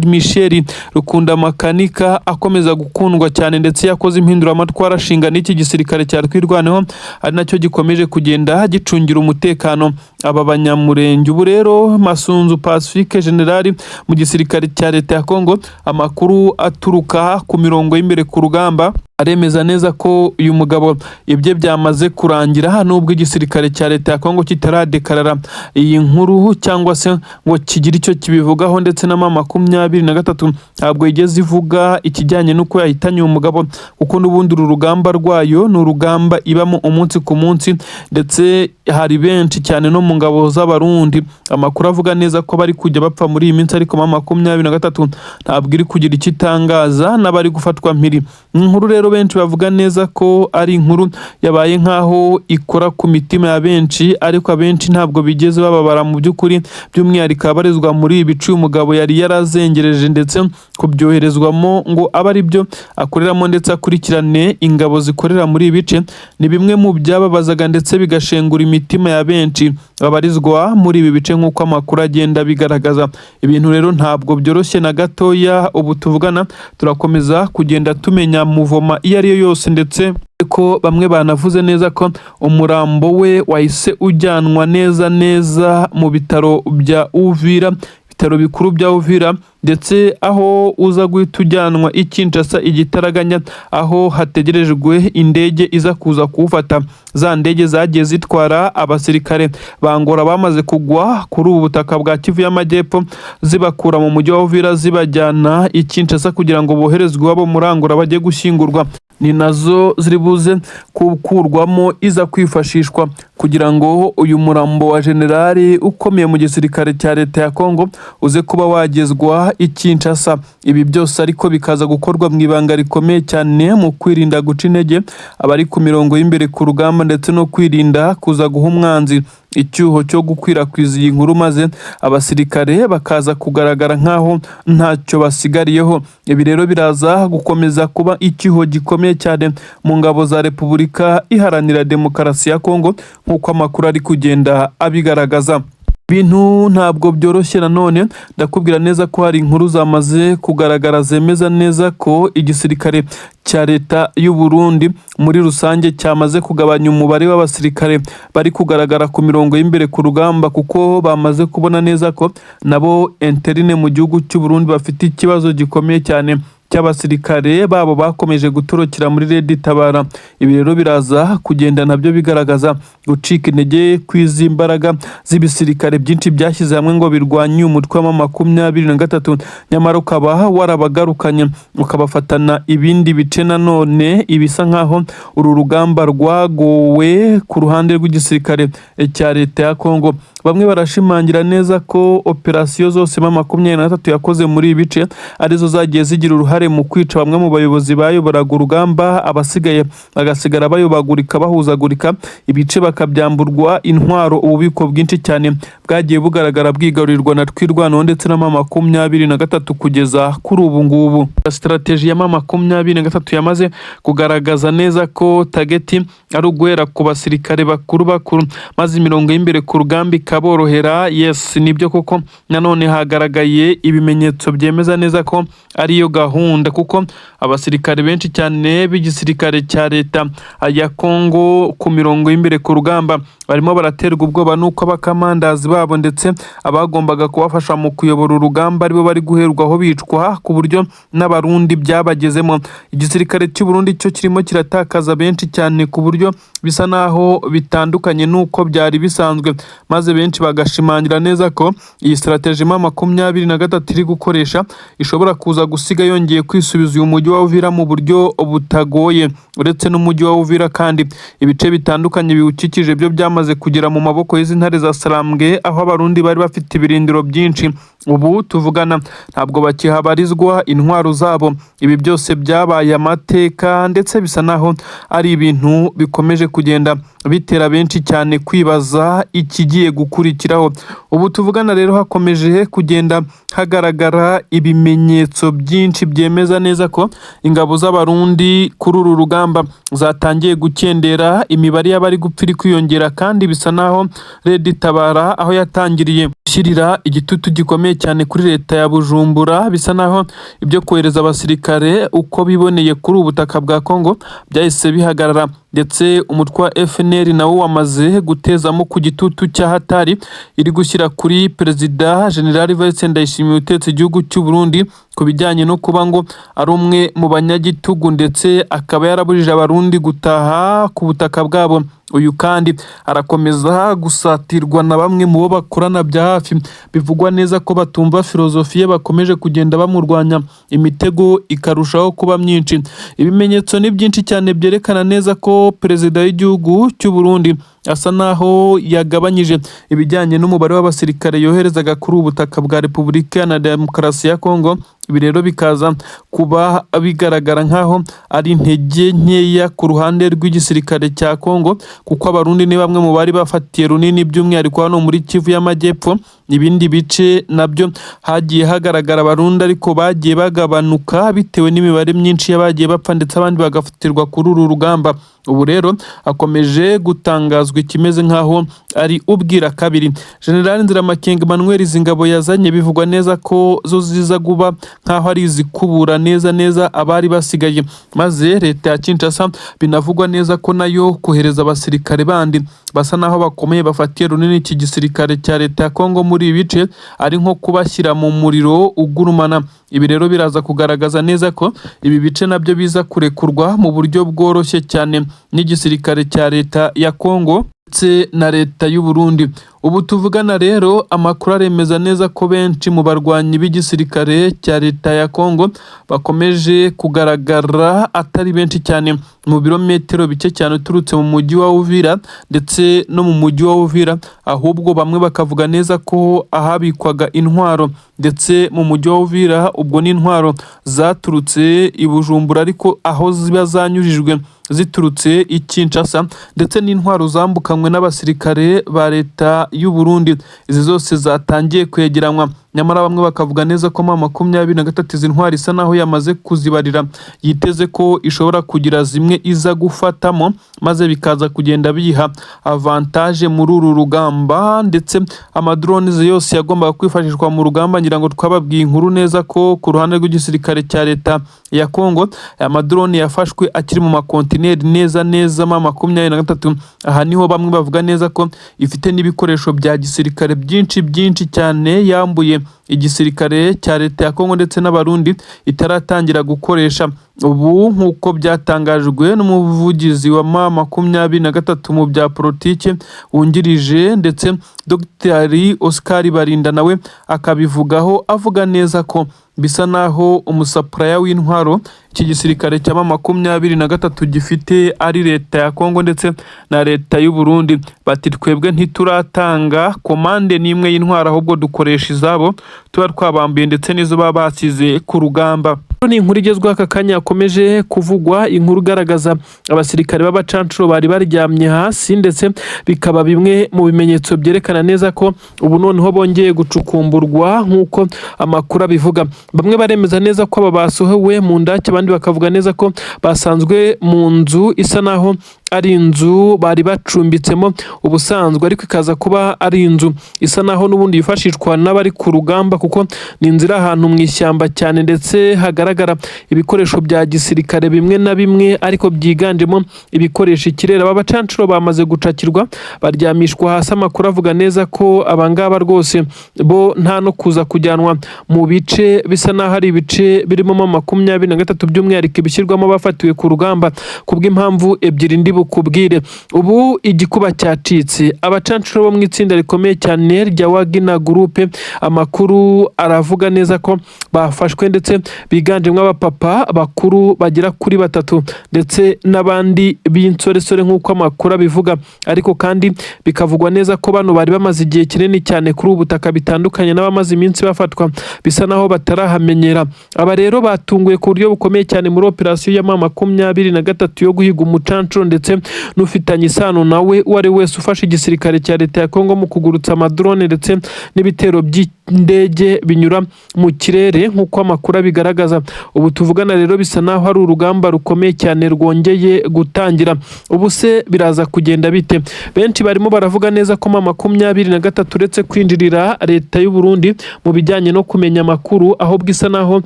Michel Rukunda Makanika akomeza gukundwa cyane, ndetse yakoze impinduramatwara ashinga n'iki gisirikare cya Twirwaneho, ari nacyo gikomeje kugenda gicungira umutekano aba Banyamurenge. Ubu rero Masunzu Pacifique, generali mu gisirikare cya leta ya Congo, amakuru aturuka ku mirongo y'imbere ku rugamba aremeza neza ko uyu mugabo ibye byamaze kurangira, nubwo igisirikare cya leta ya Congo kitaradekarara iyi nkuru cyangwa se ngo kigire icyo kibivugaho, ndetse na M23 ntabwo yigeze ivuga ikijyanye n'uko yahitanye uyu mugabo, kuko n'ubundi uru rugamba rwayo ni urugamba ibamo umunsi ku munsi, ndetse hari benshi cyane no mu ngabo z'Abarundi amakuru avuga neza ko bari kujya bapfa muri iyi minsi, ariko M23 ntabwo iri kugira icyo itangaza n'abari gufatwa mpiri. Inkuru rero rero benshi bavuga neza ko ari inkuru yabaye nk'aho ikora ku mitima ya benshi, ariko abenshi ntabwo bigeze bababara mu by'ukuri, by'umwihariko abarizwa muri ibi bice uyu mugabo yari yarazengereje, ndetse kubyoherezwamo ngo abe ari byo akoreramo ndetse akurikirane ingabo zikorera muri ibi bice, ni bimwe mu byababazaga ndetse bigashengura imitima ya benshi babarizwa muri ibi bice, nk'uko amakuru agenda abigaragaza. Ibintu rero ntabwo byoroshye na gatoya. Ubu tuvugana turakomeza kugenda tumenya mouvement iyo ari yo yose, ndetse ko bamwe banavuze neza ko umurambo we wahise ujyanwa neza neza mu bitaro bya Uvira, ibitaro bikuru bya Uvira, ndetse aho uza guhita ujyanwa i Kinshasa igitaraganya, aho hategerejwe indege iza kuza kuwufata. Za ndege zagiye zitwara abasirikare ba Angola bamaze kugwa kuri ubu butaka bwa Kivu y'Amajyepfo, zibakura mu mujyi wa Uvira zibajyana i Kinshasa kugira ngo boherezwe iwabo muri Angola bajye gushyingurwa, ni nazo ziri buze gukurwamo iza kwifashishwa kugira ngo uyu murambo wa generali ukomeye mu gisirikare cya leta ya Kongo uze kuba wagezwa i Kinshasa. Ibi byose ariko bikaza gukorwa mu ibanga rikomeye cyane, mu kwirinda guca intege abari ku mirongo y'imbere ku rugamba, ndetse no kwirinda kuza guha umwanzi icyuho cyo gukwirakwiza iyi nkuru, maze abasirikare bakaza kugaragara nk'aho ntacyo basigariyeho. Ibi rero biraza gukomeza kuba icyuho gikomeye cyane mu ngabo za Repubulika Iharanira Demokarasi ya Kongo, nk'uko amakuru ari kugenda abigaragaza. Ibintu ntabwo byoroshye. Nanone ndakubwira neza ko hari inkuru zamaze kugaragara zemeza neza ko igisirikare cya leta y'u Burundi muri rusange cyamaze kugabanya umubare w'abasirikare bari kugaragara ku mirongo y'imbere ku rugamba, kuko bamaze kubona neza ko nabo interne mu gihugu cy'u Burundi bafite ikibazo gikomeye cyane cy'abasirikare babo bakomeje gutorokera muri Red Tabara. Ibi rero biraza kugenda nabyo bigaragaza gucika intege kw'izi mbaraga z'ibisirikare byinshi byashyize hamwe ngo birwanye umutwe wa 23, nyamara ukaba warabagarukanye ukabafatana ibindi bice. Nanone ibisa nkaho uru rugamba rwagowe ku ruhande rw'igisirikare cya leta ya Kongo. Bamwe barashimangira neza ko operasiyo zose M23 yakoze muri ibi bice arizo zagiye zigira uruhare mu kwica bamwe mu bayobozi bayoboraga urugamba, abasigaye bagasigara bayobagurika, bahuzagurika, ibice bakabyamburwa intwaro. Ububiko bwinshi cyane bwagiye bugaragara bwigarurirwa na Twirwaneho ndetse na M23 kugeza kuri ubu ngubu. Stratégie ya M23 yamaze kugaragaza neza ko target ari uguhera ku basirikare bakuru bakuru, maze imirongo y'imbere ku rugamba ikaborohera. Yes, nibyo koko, nanone hagaragaye ibimenyetso byemeza neza ko ariyo gahunda, kuko abasirikare benshi cyane b'igisirikare cya leta ya Kongo ku mirongo y'imbere ku rugamba barimo baraterwa ubwoba n'uko abakamandazi babo ndetse abagombaga kubafasha mu kuyobora urugamba aribo bari guherwaho bicwa, ku buryo n'Abarundi byabagezemo. Igisirikare cy'u Burundi cyo kirimo kiratakaza benshi cyane, ku buryo bisa naho bitandukanye n'uko byari bisanzwe, maze benshi bagashimangira neza ko iyi stratégie M23 iri gukoresha ishobora kuza gusiga yongeye kwisubiza uyu mujyi wa Uvira mu buryo butagoye. Uretse n'umujyi wa Uvira kandi, ibice bitandukanye biwukikije byo byamaze kugera mu maboko y'izi ntare za Sarambwe, aho Abarundi bari bafite ibirindiro byinshi. Ubu tuvugana ntabwo bakihabarizwa intwaro zabo. Ibi byose byabaye amateka, ndetse bisa naho ari ibintu bikomeje kugenda bitera benshi cyane kwibaza ikigiye gukurikiraho. Ubu tuvugana rero hakomeje kugenda hagaragara ibimenyetso byinshi byemeza neza ko ingabo z'Abarundi kuri uru rugamba zatangiye gukendera, imibare y'abari gupfa iri kwiyongera, kandi bisa naho Red Tabara aho yatangiriye gushyirira igitutu gikomeye cyane kuri leta ya Bujumbura, bisa naho ibyo kohereza abasirikare uko biboneye kuri ubu butaka bwa Kongo byahise bihagarara, ndetse umutwe wa FNL nawo wamaze gutezamo ku gitutu cya hatari iri gushyira kuri Perezida General Evariste Ndayishimiye utetse igihugu cy'u Burundi, ku bijyanye no kuba ngo ari umwe mu banyagitugu, ndetse akaba yarabujije Abarundi gutaha ku butaka bwabo. Uyu kandi arakomeza gusatirwa na bamwe mu bo bakorana bya hafi, bivugwa neza ko batumva filozofi ye, bakomeje kugenda bamurwanya, imitego ikarushaho kuba myinshi. Ibimenyetso ni byinshi cyane byerekana neza ko perezida w'igihugu cy'u Burundi asa naho yagabanyije ibijyanye n'umubare w'abasirikare yoherezaga kuri ubu butaka bwa Repubulika na Demokarasi ya Kongo. Ibi rero bikaza kuba bigaragara nk'aho ari intege nkeya ku ruhande rw'igisirikare cya Kongo, kuko Abarundi ni bamwe mu bari bafatiye runini, by'umwihariko hano muri Kivu y'Amajyepfo. Ibindi bice nabyo hagiye hagaragara Abarundi, ariko bagiye bagabanuka bitewe n'imibare myinshi y'abagiye bapfa ndetse abandi bagafatirwa kuri uru rugamba. Ubu rero hakomeje gutangazwa ikimeze nk'aho ari ubwira kabiri. General Nziramakenga Emmanuel, izi ngabo yazanye bivugwa neza ko zo ziza kuba nk'aho ari izikubura neza neza abari basigaye, maze leta ya Kinshasa binavugwa neza ko nayo kohereza abasirikare bandi basa naho bakomeye bafatiye runini iki gisirikare cya leta ya Kongo muri ibi bice ari nko kubashyira mu muriro ugurumana. Ibi rero biraza kugaragaza neza ko ibi bice nabyo biza kurekurwa mu buryo bworoshye cyane n'igisirikare cya leta ya Kongo ndetse na leta y'u Burundi. Ubu tuvugana rero, amakuru aremeza neza ko benshi mu barwanyi b'igisirikare cya leta ya Kongo bakomeje kugaragara atari benshi cyane mu birometero bike cyane uturutse mu mujyi wa Uvira ndetse no mu mujyi wa Uvira, ahubwo bamwe bakavuga neza ko ahabikwaga intwaro ndetse mu mujyi wa Uvira, ubwo n'intwaro zaturutse i Bujumbura ariko aho ziba zanyujijwe ziturutse i Kinshasa, ndetse n'intwaro zambukanywe n'abasirikare ba leta y'u Burundi, izi zose zatangiye kwegeranywa. Nyamara bamwe bakavuga neza ko M23 izi ntwaro isa naho yamaze kuzibarira, yiteze ko ishobora kugira zimwe iza gufatamo, maze bikaza kugenda biyiha avantage muri uru rugamba. Ndetse amadrones yose yagombaga kwifashishwa mu rugamba, ngira ngo twababwiye inkuru neza ko ku ruhande rw'igisirikare cya leta ya Kongo aya madrone yafashwe akiri mu makontineri neza neza M23. Aha niho bamwe bavuga neza ko ifite n'ibikoresho bya gisirikare byinshi byinshi cyane yambuye igisirikare cya leta ya Kongo ndetse n'Abarundi itaratangira gukoresha ubu, nk'uko byatangajwe n'umuvugizi wa M23 mu bya politike wungirije, ndetse Dr Oscar Barinda nawe akabivugaho, avuga neza ko bisa naho umusupplier w'intwaro iki gisirikare cya M23 gifite ari leta ya Kongo ndetse na leta y'u Burundi. Bati: "Twebwe ntituratanga commande n'imwe y'intwaro, ahubwo dukoresha izabo tuba twabambuye ndetse n'izo baba basize ku rugamba." Ni inkuru igezweho aka kanya yakomeje kuvugwa, inkuru igaragaza abasirikare b'abacancuro bari baryamye hasi, ndetse bikaba bimwe mu bimenyetso byerekana neza ko ubu noneho bongeye gucukumburwa nk'uko amakuru abivuga. Bamwe baremeza neza ko aba basohowe mu ndake, abandi bakavuga neza ko basanzwe mu nzu isa naho ari inzu bari bacumbitsemo ubusanzwe, ariko ikaza kuba ari inzu isa naho n'ubundi yifashishwa n'abari ku rugamba, kuko ni inzu iri ahantu mu ishyamba cyane, ndetse hagaragara ibikoresho bya gisirikare bimwe na bimwe, ariko byiganjemo ibikoresho ikirere. Aba bacancuro bamaze gucakirwa, baryamishwa hasi. Amakuru avuga neza ko abangaba rwose bo nta no kuza kujyanwa mu bice bisa n'aho ari ibice birimo M23, by'umwihariko ibishyirwamo bafatiwe ku rugamba, kubw'impamvu ebyiri ndi bukubwire. Ubu igikuba cyacitse. Abacancuro bo mu itsinda rikomeye cyane rya Wagner Group, amakuru aravuga neza ko bafashwe, ndetse biganjemo abapapa bakuru bagera kuri batatu ndetse n'abandi b'insoresore nk'uko amakuru abivuga. Ariko kandi bikavugwa neza ko bano bari bamaze igihe kinini cyane kuri ubu butaka, bitandukanye n'abamaze iminsi bafatwa bisa naho batarahamenyera. Aba rero batunguye ku buryo bukomeye cyane muri operasiyo ya M23 yo guhiga umucancuro ndetse n'ufitanye isano nawe uwo ari wese ufashe igisirikare cya leta ya Kongo mu kugurutsa amadrone ndetse n'ibitero by'indege binyura mu kirere, nk'uko amakuru abigaragaza. Ubu tuvugana rero bisa naho ari urugamba rukomeye cyane rwongeye gutangira. Ubu se biraza kugenda bite? Benshi barimo baravuga neza ko M23, uretse kwinjirira leta y'u Burundi mu bijyanye no kumenya amakuru, ahubwo isa naho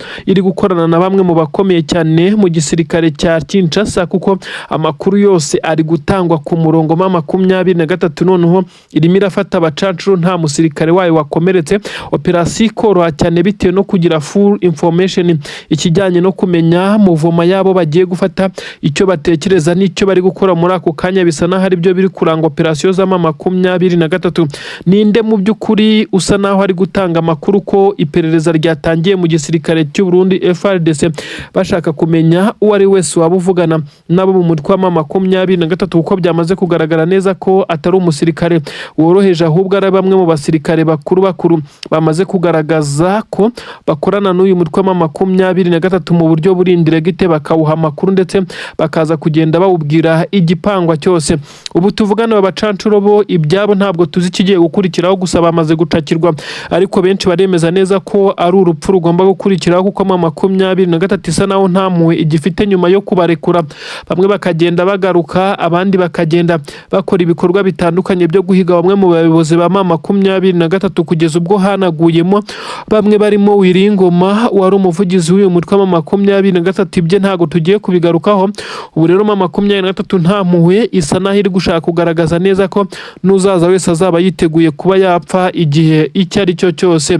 iri gukorana na bamwe mu bakomeye cyane mu gisirikare cya Kinshasa, kuko amakuru yose ari gutangwa ku murongo. M23 noneho irimo irafata abacancuro nta musirikare wayo wakomeretse, operasiyo ikoroha cyane bitewe no kugira full information, ikijyanye no kumenya mouvement yabo bagiye gufata, icyo batekereza n'icyo bari gukora muri ako kanya. Bisa n'aho ari byo biri kuranga operasiyo za M23. Ninde mu by'ukuri usa n'aho ari gutanga amakuru ko iperereza ryatangiye mu gisirikare cy'u Burundi FARDC, bashaka kumenya uwo ari wese waba uvugana nabo mu mutwe wa M makumyabiri M23, kuko byamaze kugaragara neza ko atari umusirikare woroheje, ahubwo ari bamwe mu basirikare bakuru bakuru bamaze kugaragaza ko bakorana n'uyu mutwe wa M23 mu buryo buri indirect, bakawuha amakuru ndetse bakaza kugenda bawubwira igipangwa cyose. Ubu tuvugana, aba bacancuro bo ibyabo ntabwo tuzi ikigiye gukurikiraho, gusa bamaze gucakirwa, ariko benshi baremeza neza ko ari urupfu rugomba gukurikiraho, kuko M23 isa naho nta mpuhwe igifite nyuma yo kubarekura, bamwe bakagenda bagaruka, abandi bakagenda bakora ibikorwa bitandukanye byo guhiga bamwe mu bayobozi ba M23, kugeza ubwo hanaguyemo bamwe barimo Wiringoma wari umuvugizi w'uyu mutwe wa M23. Ibye ntabwo tugiye kubigarukaho. Ubu rero M23 nta mpuhwe, isa naho iri gushaka kugaragaza neza ko n'uzaza wese azaba yiteguye kuba yapfa igihe icyo ari cyo cyose.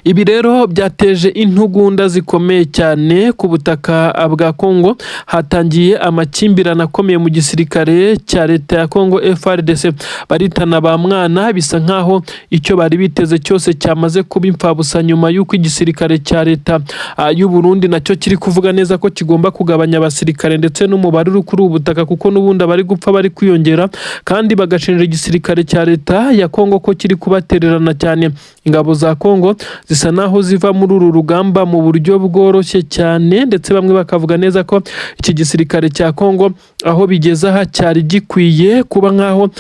Ibi rero byateje intugunda zikomeye cyane ku butaka bwa Congo. Hatangiye amakimbirane akomeye mu gisirikare cya leta ya Congo FARDC, baritana ba mwana. Bisa nkaho icyo bari biteze cyose cyamaze kuba imfabusa, nyuma y'uko igisirikare cya leta y'u Burundi nacyo kiri kuvuga neza ko kigomba kugabanya abasirikare ndetse n'umubare uri kuri ubu butaka, kuko n'ubundi abari gupfa bari kwiyongera, kandi bagashinja igisirikare cya leta ya Congo ko kiri kubatererana cyane. Ingabo za Congo zisa naho ziva muri uru rugamba mu buryo bworoshye cyane, ndetse bamwe bakavuga neza ko iki gisirikare cya Congo aho bigeze aha cyari gikwiye kuba nkaho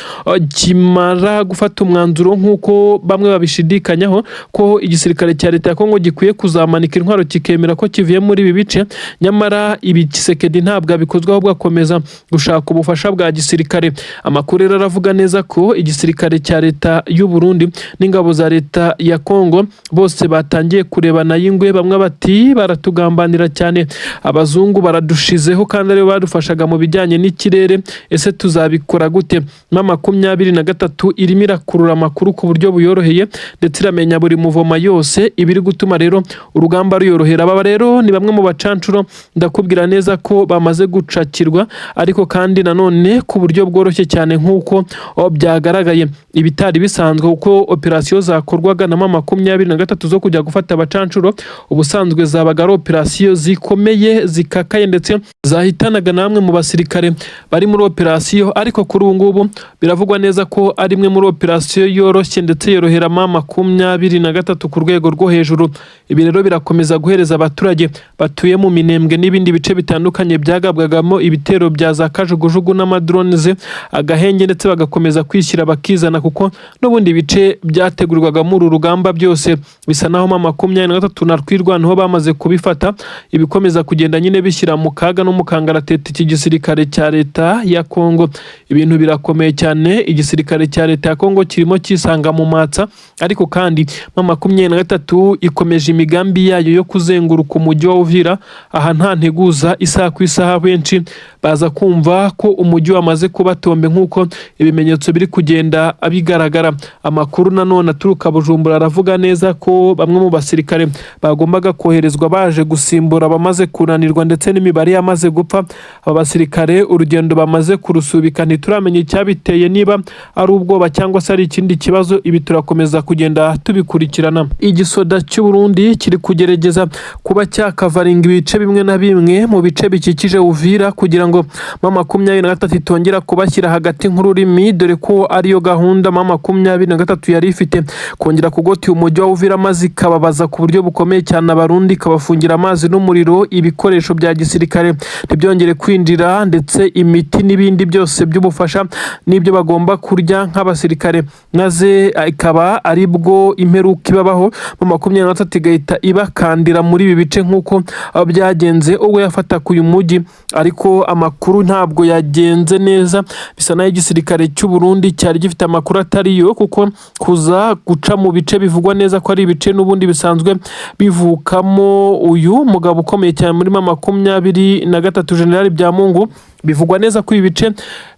kimara gufata umwanzuro, nk'uko bamwe babishidikanyaho ko igisirikare cya leta ya Congo gikwiye kuzamanika intwaro, kikemera ko kivuye muri ibi bice. Nyamara ibi Tshisekedi ntabwo abikozwa, ahubwo akomeza gushaka ubufasha bwa gisirikare. Amakuru rero aravuga neza ko igisirikare cya leta y'u Burundi n'ingabo za leta ya Congo bose batangiye kurebana y'ingwe. Bamwe bati: "Baratugambanira cyane, abazungu baradushizeho kandi aribo badufashaga mu bijyanye n'ikirere, ese tuzabikora gute?" M23 irimo irakurura amakuru ku buryo buyoroheye, ndetse iramenya buri mouvement yose, ibiri gutuma rero urugamba ruyorohera. Aba rero ni bamwe mu bacancuro, ndakubwira neza ko bamaze gucakirwa, ariko kandi nanone ku buryo bworoshye cyane, nk'uko byagaragaye ibitari bisanzwe, kuko operasiyo zakorwaga na M23 zo kujya gufata abacancuro ubusanzwe zabaga ari operasiyo zikomeye, zikakaye, ndetse zahitanaga namwe mu basirikare bari muri operasiyo. Ariko kuri ubu ngubu biravugwa neza ko ari imwe muri operasiyo yoroshye, ndetse yorohera M23 ku rwego rwo hejuru. Ibi rero birakomeza guhereza abaturage batuye mu Minembwe n'ibindi bice bitandukanye byagabwagamo ibitero bya za kajugujugu n'amadrones agahenge, ndetse bagakomeza kwishyira bakizana, kuko n'ubundi bice byategurwagamo uru rugamba byose bisa naho M23 na Twirwaneho bamaze kubifata, ibikomeza kugenda nyine bishyira mu kaga no mu kangaratete iki gisirikare cya leta ya Kongo. Ibintu birakomeye cyane, igisirikare cya leta ya Kongo kirimo kisanga mu matsa, ariko kandi M23 ikomeje imigambi yayo yo kuzenguruka umujyi wa Uvira. Aha nta nteguza, isaha ku isaha benshi baza kumva ko umujyi wamaze kuba tombe, nk'uko ibimenyetso biri kugenda bigaragara. Amakuru nanone aturuka Bujumbura aravuga neza ko bamwe mu basirikare bagombaga koherezwa baje gusimbura abamaze kunanirwa ndetse n'imibare yamaze gupfa, aba basirikare urugendo bamaze kurusubika. Ntituramenya icyabiteye, niba ari ubwoba cyangwa se ari ikindi kibazo. Ibi turakomeza kugenda tubikurikirana. Igisoda cy'u Burundi kiri kugerageza kuba cyakavaringa ibice bimwe na bimwe mu bice bikikije Uvira, kugira ngo M23 itongera kubashyira hagati nk'ururimi, dore ko ariyo gahunda M23 yari ifite, kongera kugota umujyi wa Uvira maze ikababaza ku buryo bukomeye cyane Abarundi, ikabafungira amazi n'umuriro, ibikoresho bya gisirikare ntibyongere kwinjira, ndetse imiti n'ibindi byose by'ubufasha n'ibyo bagomba kurya nk'abasirikare, maze ikaba ari bwo imperuka ibabaho, M23 igahita ibakandira muri ibi bice, nk'uko byagenze ubwo yafataga uyu mujyi. Ariko amakuru ntabwo yagenze neza, bisa naho igisirikare cy'u Burundi cyari gifite amakuru atari yo, kuko kuza guca mu bice bivugwa neza ko ari ibice n'ubundi bisanzwe bivukamo uyu mugabo ukomeye cyane muri M23, General Byamungu. Bivugwa neza ko ibi bice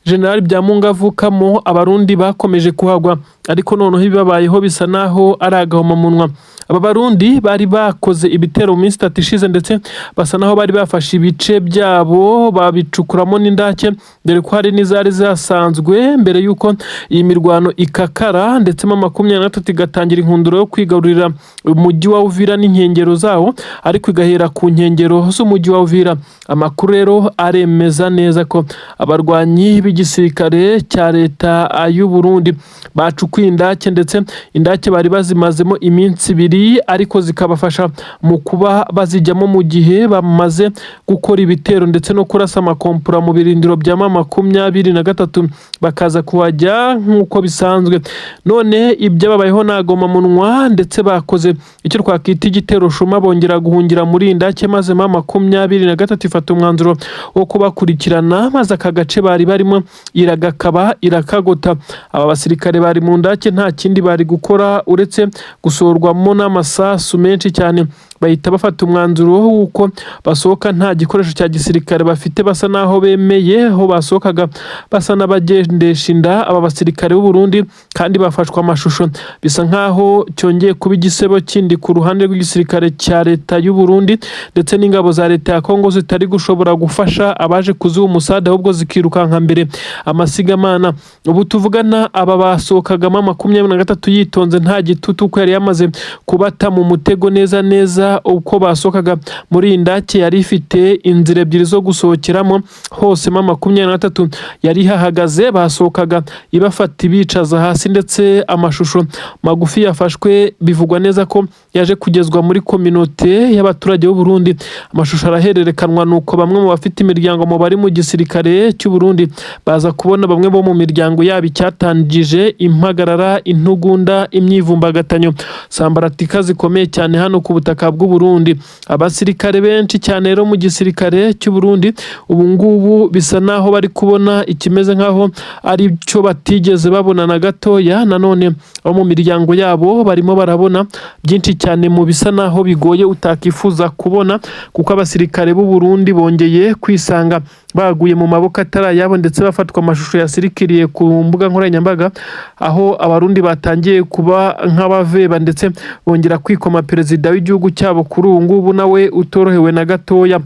General Byamungu avukamo, Abarundi bakomeje kuhagwa. Ariko noneho ibibabayeho bisa naho ari agahomamunwa. Aba Barundi bari bakoze ibitero mu minsi 3 ishize, ndetse basa naho bari bafashe ibice byabo babicukuramo n'indake, dore ko hari n'izari zasanzwe mbere y'uko iyi mirwano ikakara, ndetse M23 igatangira inkundura yo kwigarurira umujyi wa Uvira n'inkengero zawo, ariko igahera ku nkengero z'umujyi wa Uvira. Amakuru rero aremeza neza ko abarwanyi b'igisirikare cya leta y'u Burundi bacukuye indake, ndetse indake bari bazimazemo iminsi 2, ariko zikabafasha mu kuba bazijyamo mu gihe bamaze gukora ibitero ndetse no kurasa amakompura mu birindiro bya M23, bakaza kuhajya nk'uko bisanzwe. None ibyababayeho ntagomamunwa, ndetse bakoze icyo twakwita igitero shuma, bongera guhungira muri indake, maze M23 ifata umwanzuro wo kubakurikirana, maze aka gace bari barimo iragakaba irakagota. Aba basirikare bari mu ndake nta kindi bari gukora uretse gusohorwamo n'amasasu menshi cyane. Bahita bafata umwanzuro w'uko basohoka nta gikoresho cya gisirikare bafite, basa naho bemeye aho basohokaga basa n'abagendesha inda. Aba basirikare b'u Burundi kandi bafashwe amashusho, bisa nkaho cyongeye kuba igisebo kindi ku ruhande rw'igisirikare cya leta y'u Burundi ndetse n'ingabo za leta ya Kongo zitari gushobora gufasha abaje kuziha umusada, ahubwo zikirukanka mbere amasigamana. Ubu tuvugana, aba basohokagamo M23 yitonze nta gitutu, ko yari yamaze kubata mu mutego neza neza. Uko basohokaga muri iyi ndake yari ifite inzira ebyiri zo gusohokeramo, hose M23 yari ihahagaze. Basohokaga ibafata ibicaza hasi, ndetse amashusho magufi yafashwe bivugwa neza ko yaje kugezwa muri communauté y'abaturage b'u Burundi. Amashusho arahererekanwa, nuko bamwe mu bafite imiryango mu bari mu gisirikare cy'u Burundi baza kubona bamwe bo mu miryango yabo, icyatangije impagarara, intugunda, imyivumbagatanyo, sambaratika zikomeye cyane hano ku butaka bw'u Burundi. Abasirikare benshi cyane rero mu gisirikare cy'u Burundi ubu ngubu bisa naho bari kubona ikimeze nkaho ari cyo batigeze babona na gatoya. Nanone abo mu miryango yabo barimo barabona byinshi cyane mu bisa naho bigoye utakifuza kubona, kuko abasirikare b'u Burundi bongeye kwisanga baguye mu maboko atari ayabo, ndetse bafatwa amashusho yasirikiriye ku mbuga nkoranyambaga, aho Abarundi batangiye kuba nk'abaveba, ndetse bongera kwikoma perezida w'igihugu cyabo kuri ubu ngubu nawe utorohewe na gatoya.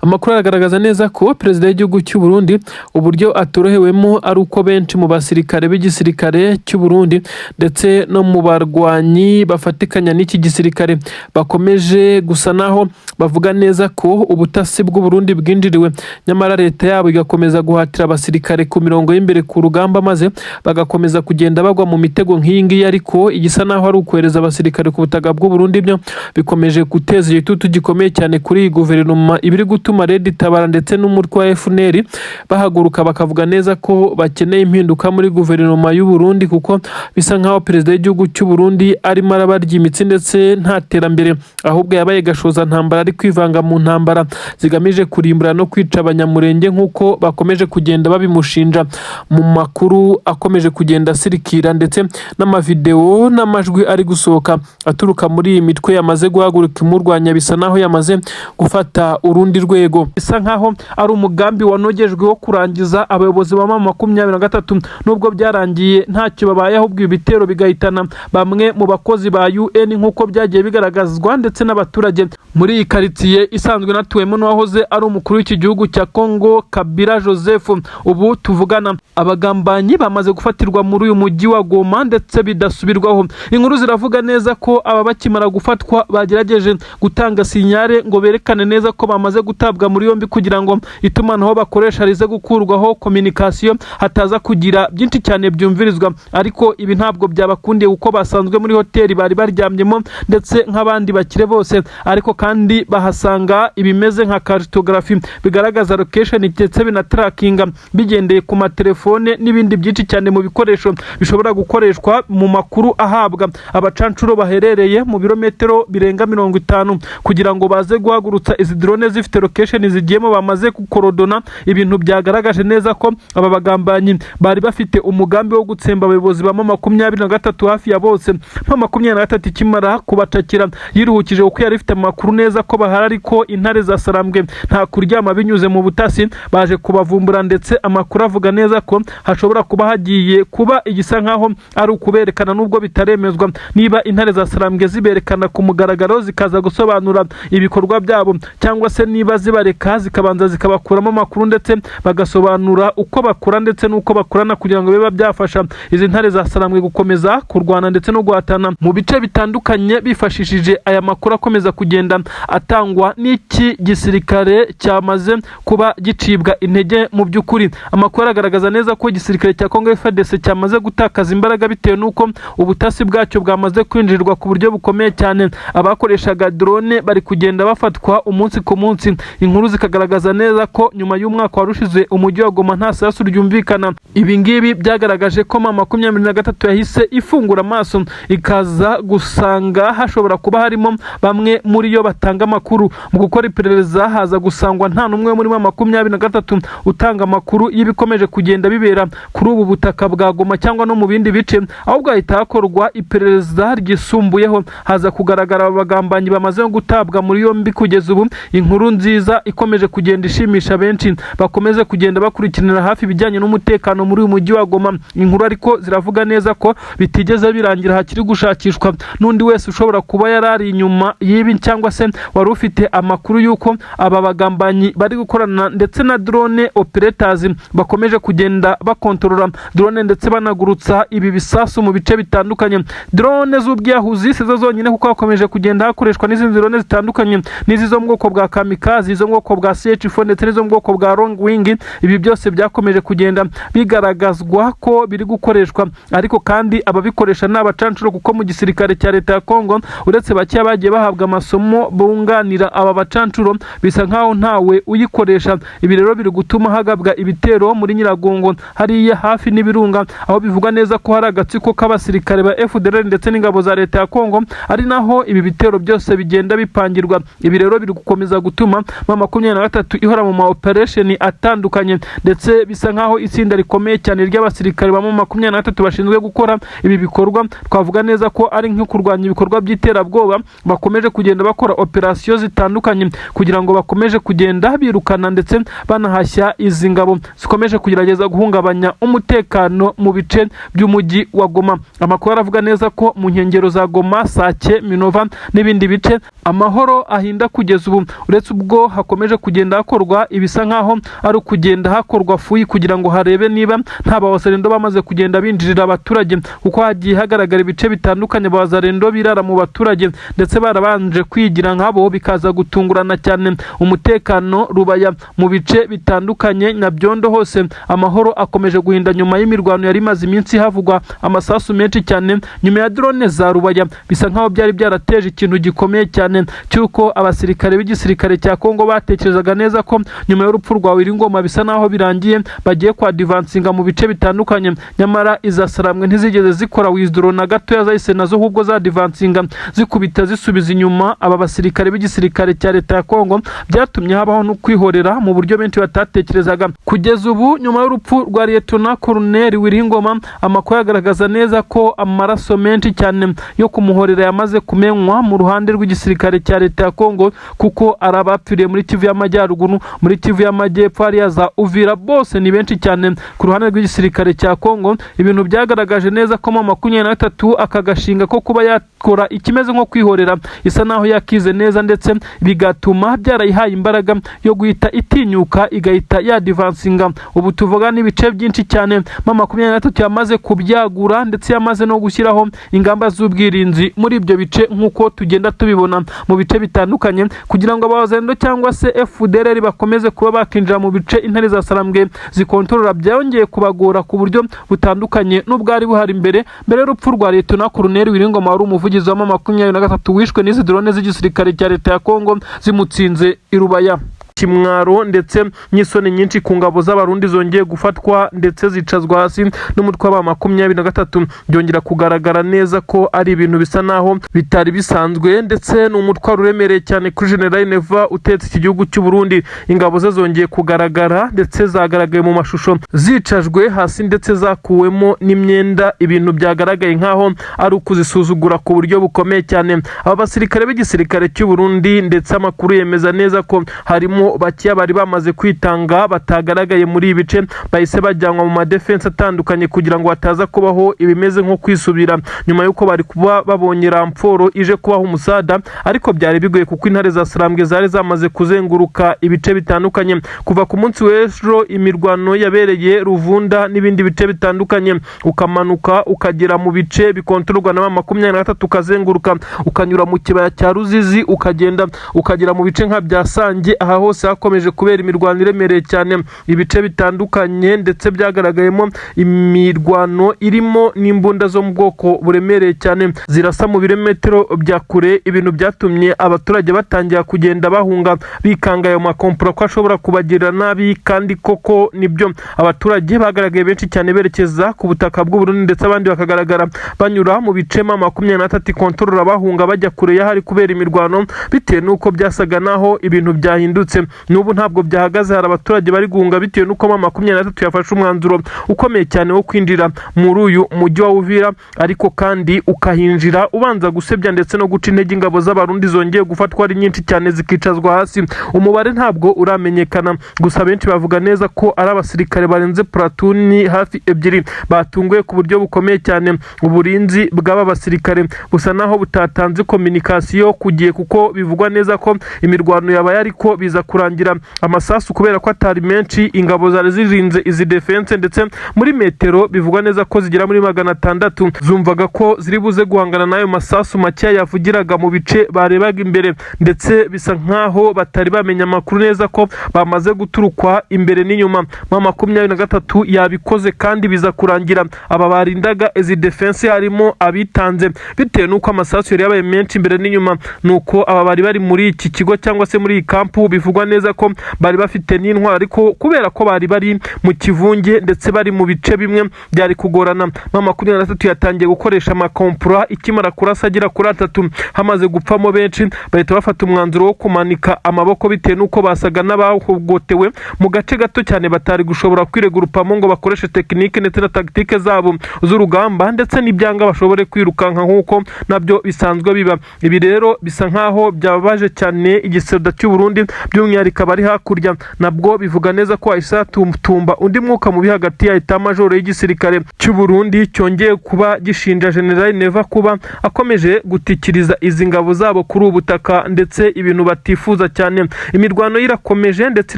Amakuru aragaragaza neza ko perezida w'igihugu cy'u Burundi uburyo atorohewemo ari uko benshi mu basirikare b'igisirikare cy'u Burundi ndetse no mu barwanyi bafatikanya n'iki gisirikare bakomeje gusa naho bavuga neza ko ubutasi bw'u Burundi bwinjiriwe, nyamara leta yabo igakomeza guhatira abasirikare ku mirongo y'imbere ku rugamba, maze bagakomeza kugenda bagwa mu mitego nk'iyi ngiyi. Ariko igisa naho ari ukohereza abasirikare ku butaka bw'u Burundi byo bikomeje guteza igitutu gikomeye cyane kuri iyi guverinoma, ibiri gutuma Red Tabara ndetse n'umutwe wa FNL bahaguruka bakavuga neza ko bakeneye impinduka muri guverinoma y'u Burundi, kuko bisa nkaho perezida w'igihugu cy'u Burundi arimo arabarya imitsi, ndetse nta terambere, ahubwo yabaye gashoza ntambara, ari kwivanga mu ntambara zigamije kurimbura no kwica Abanyamurenge, nk'uko bakomeje kugenda babimushinja mu makuru akomeje kugenda asirikira, ndetse n'amavidewo n'amajwi ari gusohoka aturuka muri iyi mitwe yamaze guhaguruka imurwanya, bisa naho yamaze gufata urundi rwego. Bisa nkaho ari umugambi wanogejwe wo kurangiza abayobozi ba M23, nubwo byarangiye ntacyo babaye, ahubwo ibi bitero bigahitana bamwe mu bakozi ba UN, nk'uko byagiye bigaragazwa ndetse n'abaturage muri iyi karitsiye isanzwe inatuwemo n'uwahoze ari umukuru w'iki gihugu cya Congo, Kabila Joseph. Ubu tuvugana, abagambanyi bamaze gufatirwa muri uyu mujyi wa Goma, ndetse bidasubirwaho. Inkuru ziravuga neza ko aba bakimara gufatwa bagerageje gutanga signal ngo berekane neza ko bamaze gutabwa muri yombi, kugira ngo itumanaho bakoresha rize gukurwaho, communication, hataza kugira byinshi cyane byumvirizwa. Ariko ibi ntabwo byabakundiye, kuko basanzwe muri hoteli bari baryamyemo ndetse nk'abandi bakire bose, ariko kandi bahasanga ibimeze nka cartographie bigaragaza location, ndetse binatrackinga bigendeye ku matelefone n'ibindi byinshi cyane mu bikoresho bishobora gukoreshwa mu makuru ahabwa abacancuro baherereye mu birometero birenga 50, kugira ngo baze guhagurutsa izi drone zifite location. Communication zigiyemo, bamaze gukorodona ibintu byagaragaje neza ko aba bagambanyi bari bafite umugambi wo gutsemba abayobozi ba M23 hafi ya bose. M23 ikimara kubacakira yiruhukije, kuko yari ifite amakuru neza ko bahari, ariko intare za Sarambwe nta kuryama, binyuze mu butasi baje kubavumbura, ndetse amakuru avuga neza ko hashobora kuba hagiye kuba igisa nkaho ari ukuberekana, nubwo bitaremezwa niba intare za Sarambwe ziberekana ku mugaragaro zikaza gusobanura ibikorwa byabo, cyangwa se niba zibareka zikabanza zikabakuramo amakuru ndetse bagasobanura uko bakora ndetse n'uko bakorana, kugira ngo bibe byafasha izi ntare za Sarambwe gukomeza kurwana ndetse no guhatana mu bice bitandukanye, bifashishije aya makuru akomeza kugenda atangwa n'iki gisirikare cyamaze kuba gicibwa intege. Mu by'ukuri amakuru agaragaza neza ko igisirikare cya Congo FARDC cyamaze gutakaza imbaraga, bitewe n'uko ubutasi bwacyo bwamaze kwinjirirwa ku buryo bukomeye cyane. Abakoreshaga drone bari kugenda bafatwa umunsi ku munsi. Inkuru zikagaragaza neza ko nyuma y'umwaka warushize umujyi wa Goma nta sasu ryumvikana. Ibi ngibi byagaragaje ko M23 yahise ifungura amaso, ikaza gusanga hashobora kuba harimo bamwe muri yo batanga amakuru. Mu gukora iperereza haza gusangwa nta n'umwe muri M23 utanga amakuru y'ibikomeje kugenda bibera kuri ubu butaka bwa Goma cyangwa no mu bindi bice, ahubwo hahita hakorwa iperereza ryisumbuyeho, haza kugaragara abagambanyi bamaze gutabwa muri yombi. Kugeza ubu inkuru nziza ikomeje kugenda ishimisha benshi bakomeze kugenda bakurikiranira hafi ibijyanye n'umutekano muri uyu mujyi wa Goma. Inkuru ariko ziravuga neza ko bitigeze birangira, hakiri gushakishwa n'undi wese ushobora kuba yari ari inyuma y'ibi, cyangwa se wari ufite amakuru y'uko aba bagambanyi bari gukorana ndetse na drone operators bakomeje kugenda bakontorora drone ndetse banagurutsa ibi bisasu mu bice bitandukanye. Drone z'ubwiyahuzi si zo zonyine, kuko hakomeje kugenda hakoreshwa n'izindi drone zitandukanye, n'izi zo mu bwoko bwa kamikazi, izo mu bwoko bwa CH4 ndetse n'izo mu bwoko bwa long wing. Ibi byose byakomeje kugenda bigaragazwa ko biri gukoreshwa, ariko kandi ababikoresha ni abacancuro, kuko mu gisirikare cya leta ya Congo, uretse bakeya bagiye bahabwa amasomo bunganira aba bacancuro, bisa nkaho ntawe uyikoresha. Ibi rero biri gutuma hagabwa ibitero muri Nyiragongo, hariya hafi n'ibirunga, aho bivugwa neza ko hari agatsiko k'abasirikare ba FDLR ndetse n'ingabo za leta ya Congo, ari naho ibi bitero byose bigenda bipangirwa. Ibi rero biri gukomeza gutuma M23 ihora mu ma operation atandukanye, ndetse bisa nkaho itsinda rikomeye cyane ry'abasirikare ba M23 bashinzwe gukora ibi bikorwa, twavuga neza ko ari nko kurwanya ibikorwa by'iterabwoba, bakomeje kugenda bakora operasiyo zitandukanye kugira ngo bakomeje kugenda birukana ndetse banahashya izi ngabo zikomeje kugerageza guhungabanya umutekano mu bice by'umujyi wa Goma. Amakuru aravuga neza ko mu nkengero za Goma, Sake, Minova n'ibindi bice amahoro ahinda kugeza ubu, uretse ubwo hakomeje kugenda hakorwa ibisa nkaho ari ukugenda hakorwa fouille kugira ngo harebe niba nta bawazalendo bamaze kugenda binjirira abaturage, kuko hagiye hagaragara ibice bitandukanye abawazalendo birara mu baturage ndetse barabanje kwigira nkabo, bikaza gutungurana cyane. Umutekano Rubaya, mu bice bitandukanye, Nyabyondo hose amahoro akomeje guhinda nyuma y'imirwano yari imaze iminsi havugwa amasasu menshi cyane nyuma ya drone za Rubaya. Bisa nkaho byari byarateje ikintu gikomeye cyane cy'uko abasirikare b'igisirikare cya Kongo batekerezaga neza ko nyuma y'urupfu rwa Willy bisa naho birangiye, bagiye kwa advancinga mu bice bitandukanye. Nyamara iza Sarambwe ntizigeze zikora withdraw na gatoya, zahise nazo ahubwo za advancinga, zikubita zisubiza inyuma aba basirikare b'igisirikare cya leta ya Kongo. Byatumye habaho no kwihorera mu buryo benshi batatekerezaga. Kugeza ubu, nyuma y'urupfu rwa Liyetona Koloneli Willy Ngoma, amakuru agaragaza neza ko amaraso menshi cyane yo kumuhorera yamaze kumenywa mu ruhande rw'igisirikare cya leta ya Kongo, kuko ari abapfiriye muri Kivu y'Amajyaruguru, muri Kivu y'Amajyepfo, hariya za Uvira, bose ni benshi cyane ku ruhande rw'igisirikare cya Kongo. Ibintu byagaragaje neza ko M23 aka gashinga ko kuba yakora ikimeze nko kwihorera isa naho yakize neza, ndetse bigatuma byarayihaye imbaraga yo guhita itinyuka igahita yadvancinga. Ubu tuvuga n'ibice byinshi cyane M23 yamaze kubyagura, ndetse yamaze no gushyiraho ingamba z'ubwirinzi muri ibyo bice, nk'uko tugenda tubibona mu bice bitandukanye, kugira ngo abazalendo cyangwa se FDLR bakomeze kuba bakinjira mu bice intare za Sarambwe zikontorora byongeye kubagora ku buryo butandukanye n'ubwari buhari mbere y'urupfu rwa Liyetona Koloneli Willy Ngoma, wari umuvugizi wa M23, wishwe n'izi drone z'igisirikare cya leta ya Kongo zimutsinze i Rubaya. Ikimwaro ndetse n'isoni nyinshi ku ngabo z'Abarundi zongeye gufatwa ndetse zicazwa hasi n'umutwe wa 23. Byongera kugaragara neza ko ari ibintu bisa naho bitari bisanzwe, ndetse ni umutwaro uremereye cyane kuri General Neva utetse iki gihugu cy'u Burundi. Ingabo ze zongeye kugaragara, ndetse zagaragaye mu mashusho zicajwe hasi ndetse zakuwemo n'imyenda, ibintu byagaragaye nkaho ari ukuzisuzugura ku buryo bukomeye cyane. Aba basirikare b'igisirikare cy'u Burundi, ndetse amakuru yemeza neza ko harimo bakeya bari bamaze kwitanga batagaragaye muri ibi bice, bahise bajyanwa mu madefense atandukanye kugira ngo hataza kubaho ibimeze nko kwisubira nyuma y'uko bari kuba babonye renfort ije kubaha umusada. Ariko byari bigoye kuko intare za Sarambwe zari zamaze kuzenguruka ibice bitandukanye kuva ku munsi w'ejo. Imirwano yabereye Ruvunda n'ibindi bice bitandukanye, ukamanuka ukagera mu bice bikontororwa na 23, ukazenguruka ukanyura mu kibaya cya Ruzizi, ukagenda ukagera mu bice nka bya Sange. Aha hose hakomeje kubera imirwano iremereye cyane, ibice bitandukanye, ndetse byagaragayemo imirwano irimo n'imbunda zo mu bwoko buremereye cyane zirasa mu birometero bya kure, ibintu byatumye abaturage batangira kugenda bahunga bikanga ayo makompura ko ashobora kubagirira nabi. Kandi koko nibyo, abaturage bagaragaye benshi cyane berekeza ku butaka bw'u Burundi, ndetse abandi bakagaragara banyura mu bice 23 kontorora, bahunga bajya kure y'ahari kubera imirwano, bitewe n'uko byasaga naho ibintu byahindutse. N'ubu ntabwo byahagaze, hari abaturage bari guhunga bitewe n'uko 23 yafashe umwanzuro ukomeye cyane wo kwinjira muri uyu mujyi wa Uvira, ariko kandi ukahinjira ubanza gusebya ndetse no guca intege ingabo z'Abarundi zongeye gufatwa ari nyinshi cyane, zikicazwa hasi. Umubare ntabwo uramenyekana, gusa benshi bavuga neza ko ari abasirikare barenze platoon hafi ebyiri batunguye ku buryo bukomeye cyane. Uburinzi bw'aba basirikare busa naho butatanze communication ku gihe, kuko bivugwa neza ko imirwano yabaye ariko biza kurangira amasasu, kubera ko atari menshi, ingabo zari zirinze izi defense ndetse muri metero bivugwa neza ko zigera muri 600, zumvaga ko ziri buze guhangana n'ayo masasu makeya yavugiraga mu bice barebaga imbere, ndetse bisa nkaho batari bamenya amakuru neza ko bamaze guturukwa imbere n'inyuma. 23 yabikoze kandi biza kurangira aba barindaga izi defense harimo abitanze bitewe n'uko amasasu yari yabaye menshi imbere n'inyuma. Nuko aba bari bari muri iki kigo cyangwa se muri iyi kampu, bivugwa neza ko bari bafite n'intwaro, ariko kubera ko bari bari mu kivunge ndetse bari mu bice bimwe byari kugorana, 23 yatangiye gukoresha amakompura. Ikimara kurasa agera kuri atatu, hamaze gupfamo benshi, bahita bafata umwanzuro wo kumanika amaboko bitewe n'uko basaga n'abahogotewe mu gace gato cyane batari gushobora kwiregurupamo ngo bakoreshe technique ndetse na tactique zabo z'urugamba, ndetse n'ibyanga bashobore kwirukanka nk'uko nabyo bisanzwe biba. Ibi rero bisa nkaho byababaje cyane igisoda cy'u Burundi, by'umwihariko abari hakurya. Nabwo bivuga neza ko hahise hatumba undi mwuka mubi hagati ya état-major y'igisirikare cy'u Burundi cyongeye kuba gishinja General Neva kuba akomeje gutikiriza izi ngabo zabo kuri ubu butaka, ndetse ibintu batifuza cyane. Imirwano irakomeje ndetse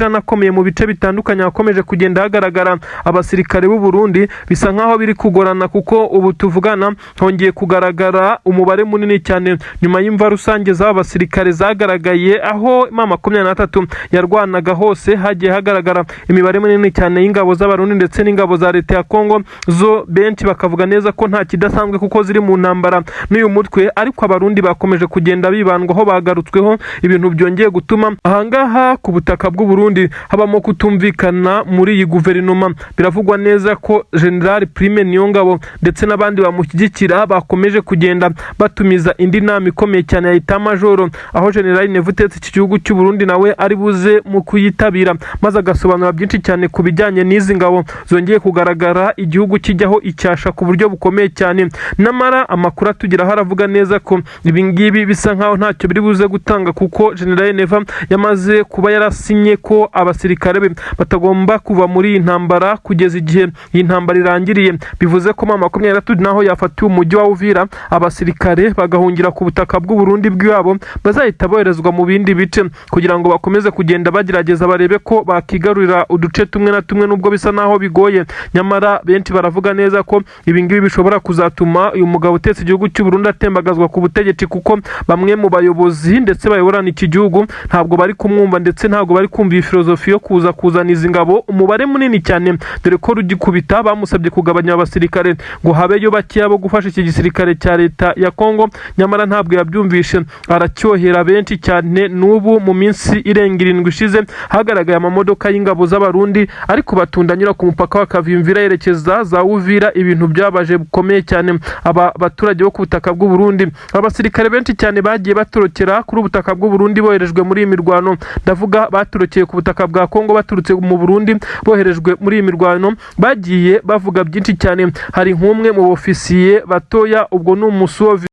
iranakomeye mu bice bitandukanye, hakomeje kugenda hagaragara abasirikare b'u Burundi. Bisa nkaho biri kugorana kuko ubu tuvugana hongeye kugaragara umubare munini cyane nyuma y'imva rusange z'aba basirikare zagaragaye aho 23 yarwanaga hose. Hagiye hagaragara imibare minini cyane y'ingabo z'Abarundi ndetse n'ingabo za leta ya Kongo zo, benshi bakavuga neza ko nta kidasanzwe kuko ziri mu ntambara n'uyu mutwe, ariko Abarundi bakomeje kugenda bibandwaho, bagarutsweho, ibintu byongeye gutuma ahangaha ku butaka bw'u Burundi habamo kutumvikana muri iyi guverinoma. Biravugwa neza ko General Prime Niyongabo ndetse n'abandi bamushyigikira bakomeje kugenda batumiza indi nama ikomeye cyane ya état-major, aho General Neva utetse iki gihugu cy'u Burundi nawe ari buze mu kuyitabira, maze agasobanura byinshi cyane ku bijyanye n'izi ngabo zongeye kugaragara igihugu kijyaho icyasha ku buryo bukomeye cyane. Namara amakuru atugeraho aravuga neza ko ibi ngibi bisa nkaho ntacyo biri buze gutanga, kuko General Neva yamaze kuba yarasinye ko abasirikare be batagomba kuva muri iyi ntambara kugeza igihe iyi ntambara irangiriye. Bivuze ko 23 naho yafatiwe umujyi wa Uvira, abasirikare bagahungira ku butaka bw'u Burundi bw'iwabo, bazahita boherezwa mu bindi bice kugira ngo bakomeze kugenda bagerageza barebe ko bakigarurira uduce tumwe na tumwe, nubwo bisa naho bigoye. Nyamara benshi baravuga neza ko ibi ngibi bishobora kuzatuma uyu mugabo utetse igihugu cy'u Burundi atembagazwa ku butegetsi, kuko bamwe mu bayobozi ndetse bayoborana iki gihugu ntabwo bari kumwumva, ndetse ntabwo bari kumva iyi filozofi yo kuza kuzana izi ngabo umubare munini cyane, dore ko rugikubita bamusabye kugabanya abasirikare ngo habeyo bakeya bo gufasha iki gisirikare cya leta ya Kongo. Nyamara ntabwo yabyumvishe, aracyohera benshi cyane. N'ubu mu minsi irenga irenga 7 ishize hagaragaye amamodoka y'ingabo z'Abarundi ariko batunda anyura ku mupaka wa Kavimvira yerekeza za Uvira, ibintu byabaje bikomeye cyane aba baturage bo ku butaka bw'u Burundi. Abasirikare benshi cyane bagiye batorokera kuri ubutaka bw'u Burundi boherejwe muri iyi mirwano, ndavuga batorokeye ku butaka bwa Kongo baturutse mu Burundi boherejwe muri iyi mirwano, bagiye bavuga byinshi cyane. Hari nk'umwe mu bofisiye batoya, ubwo ni umusuovi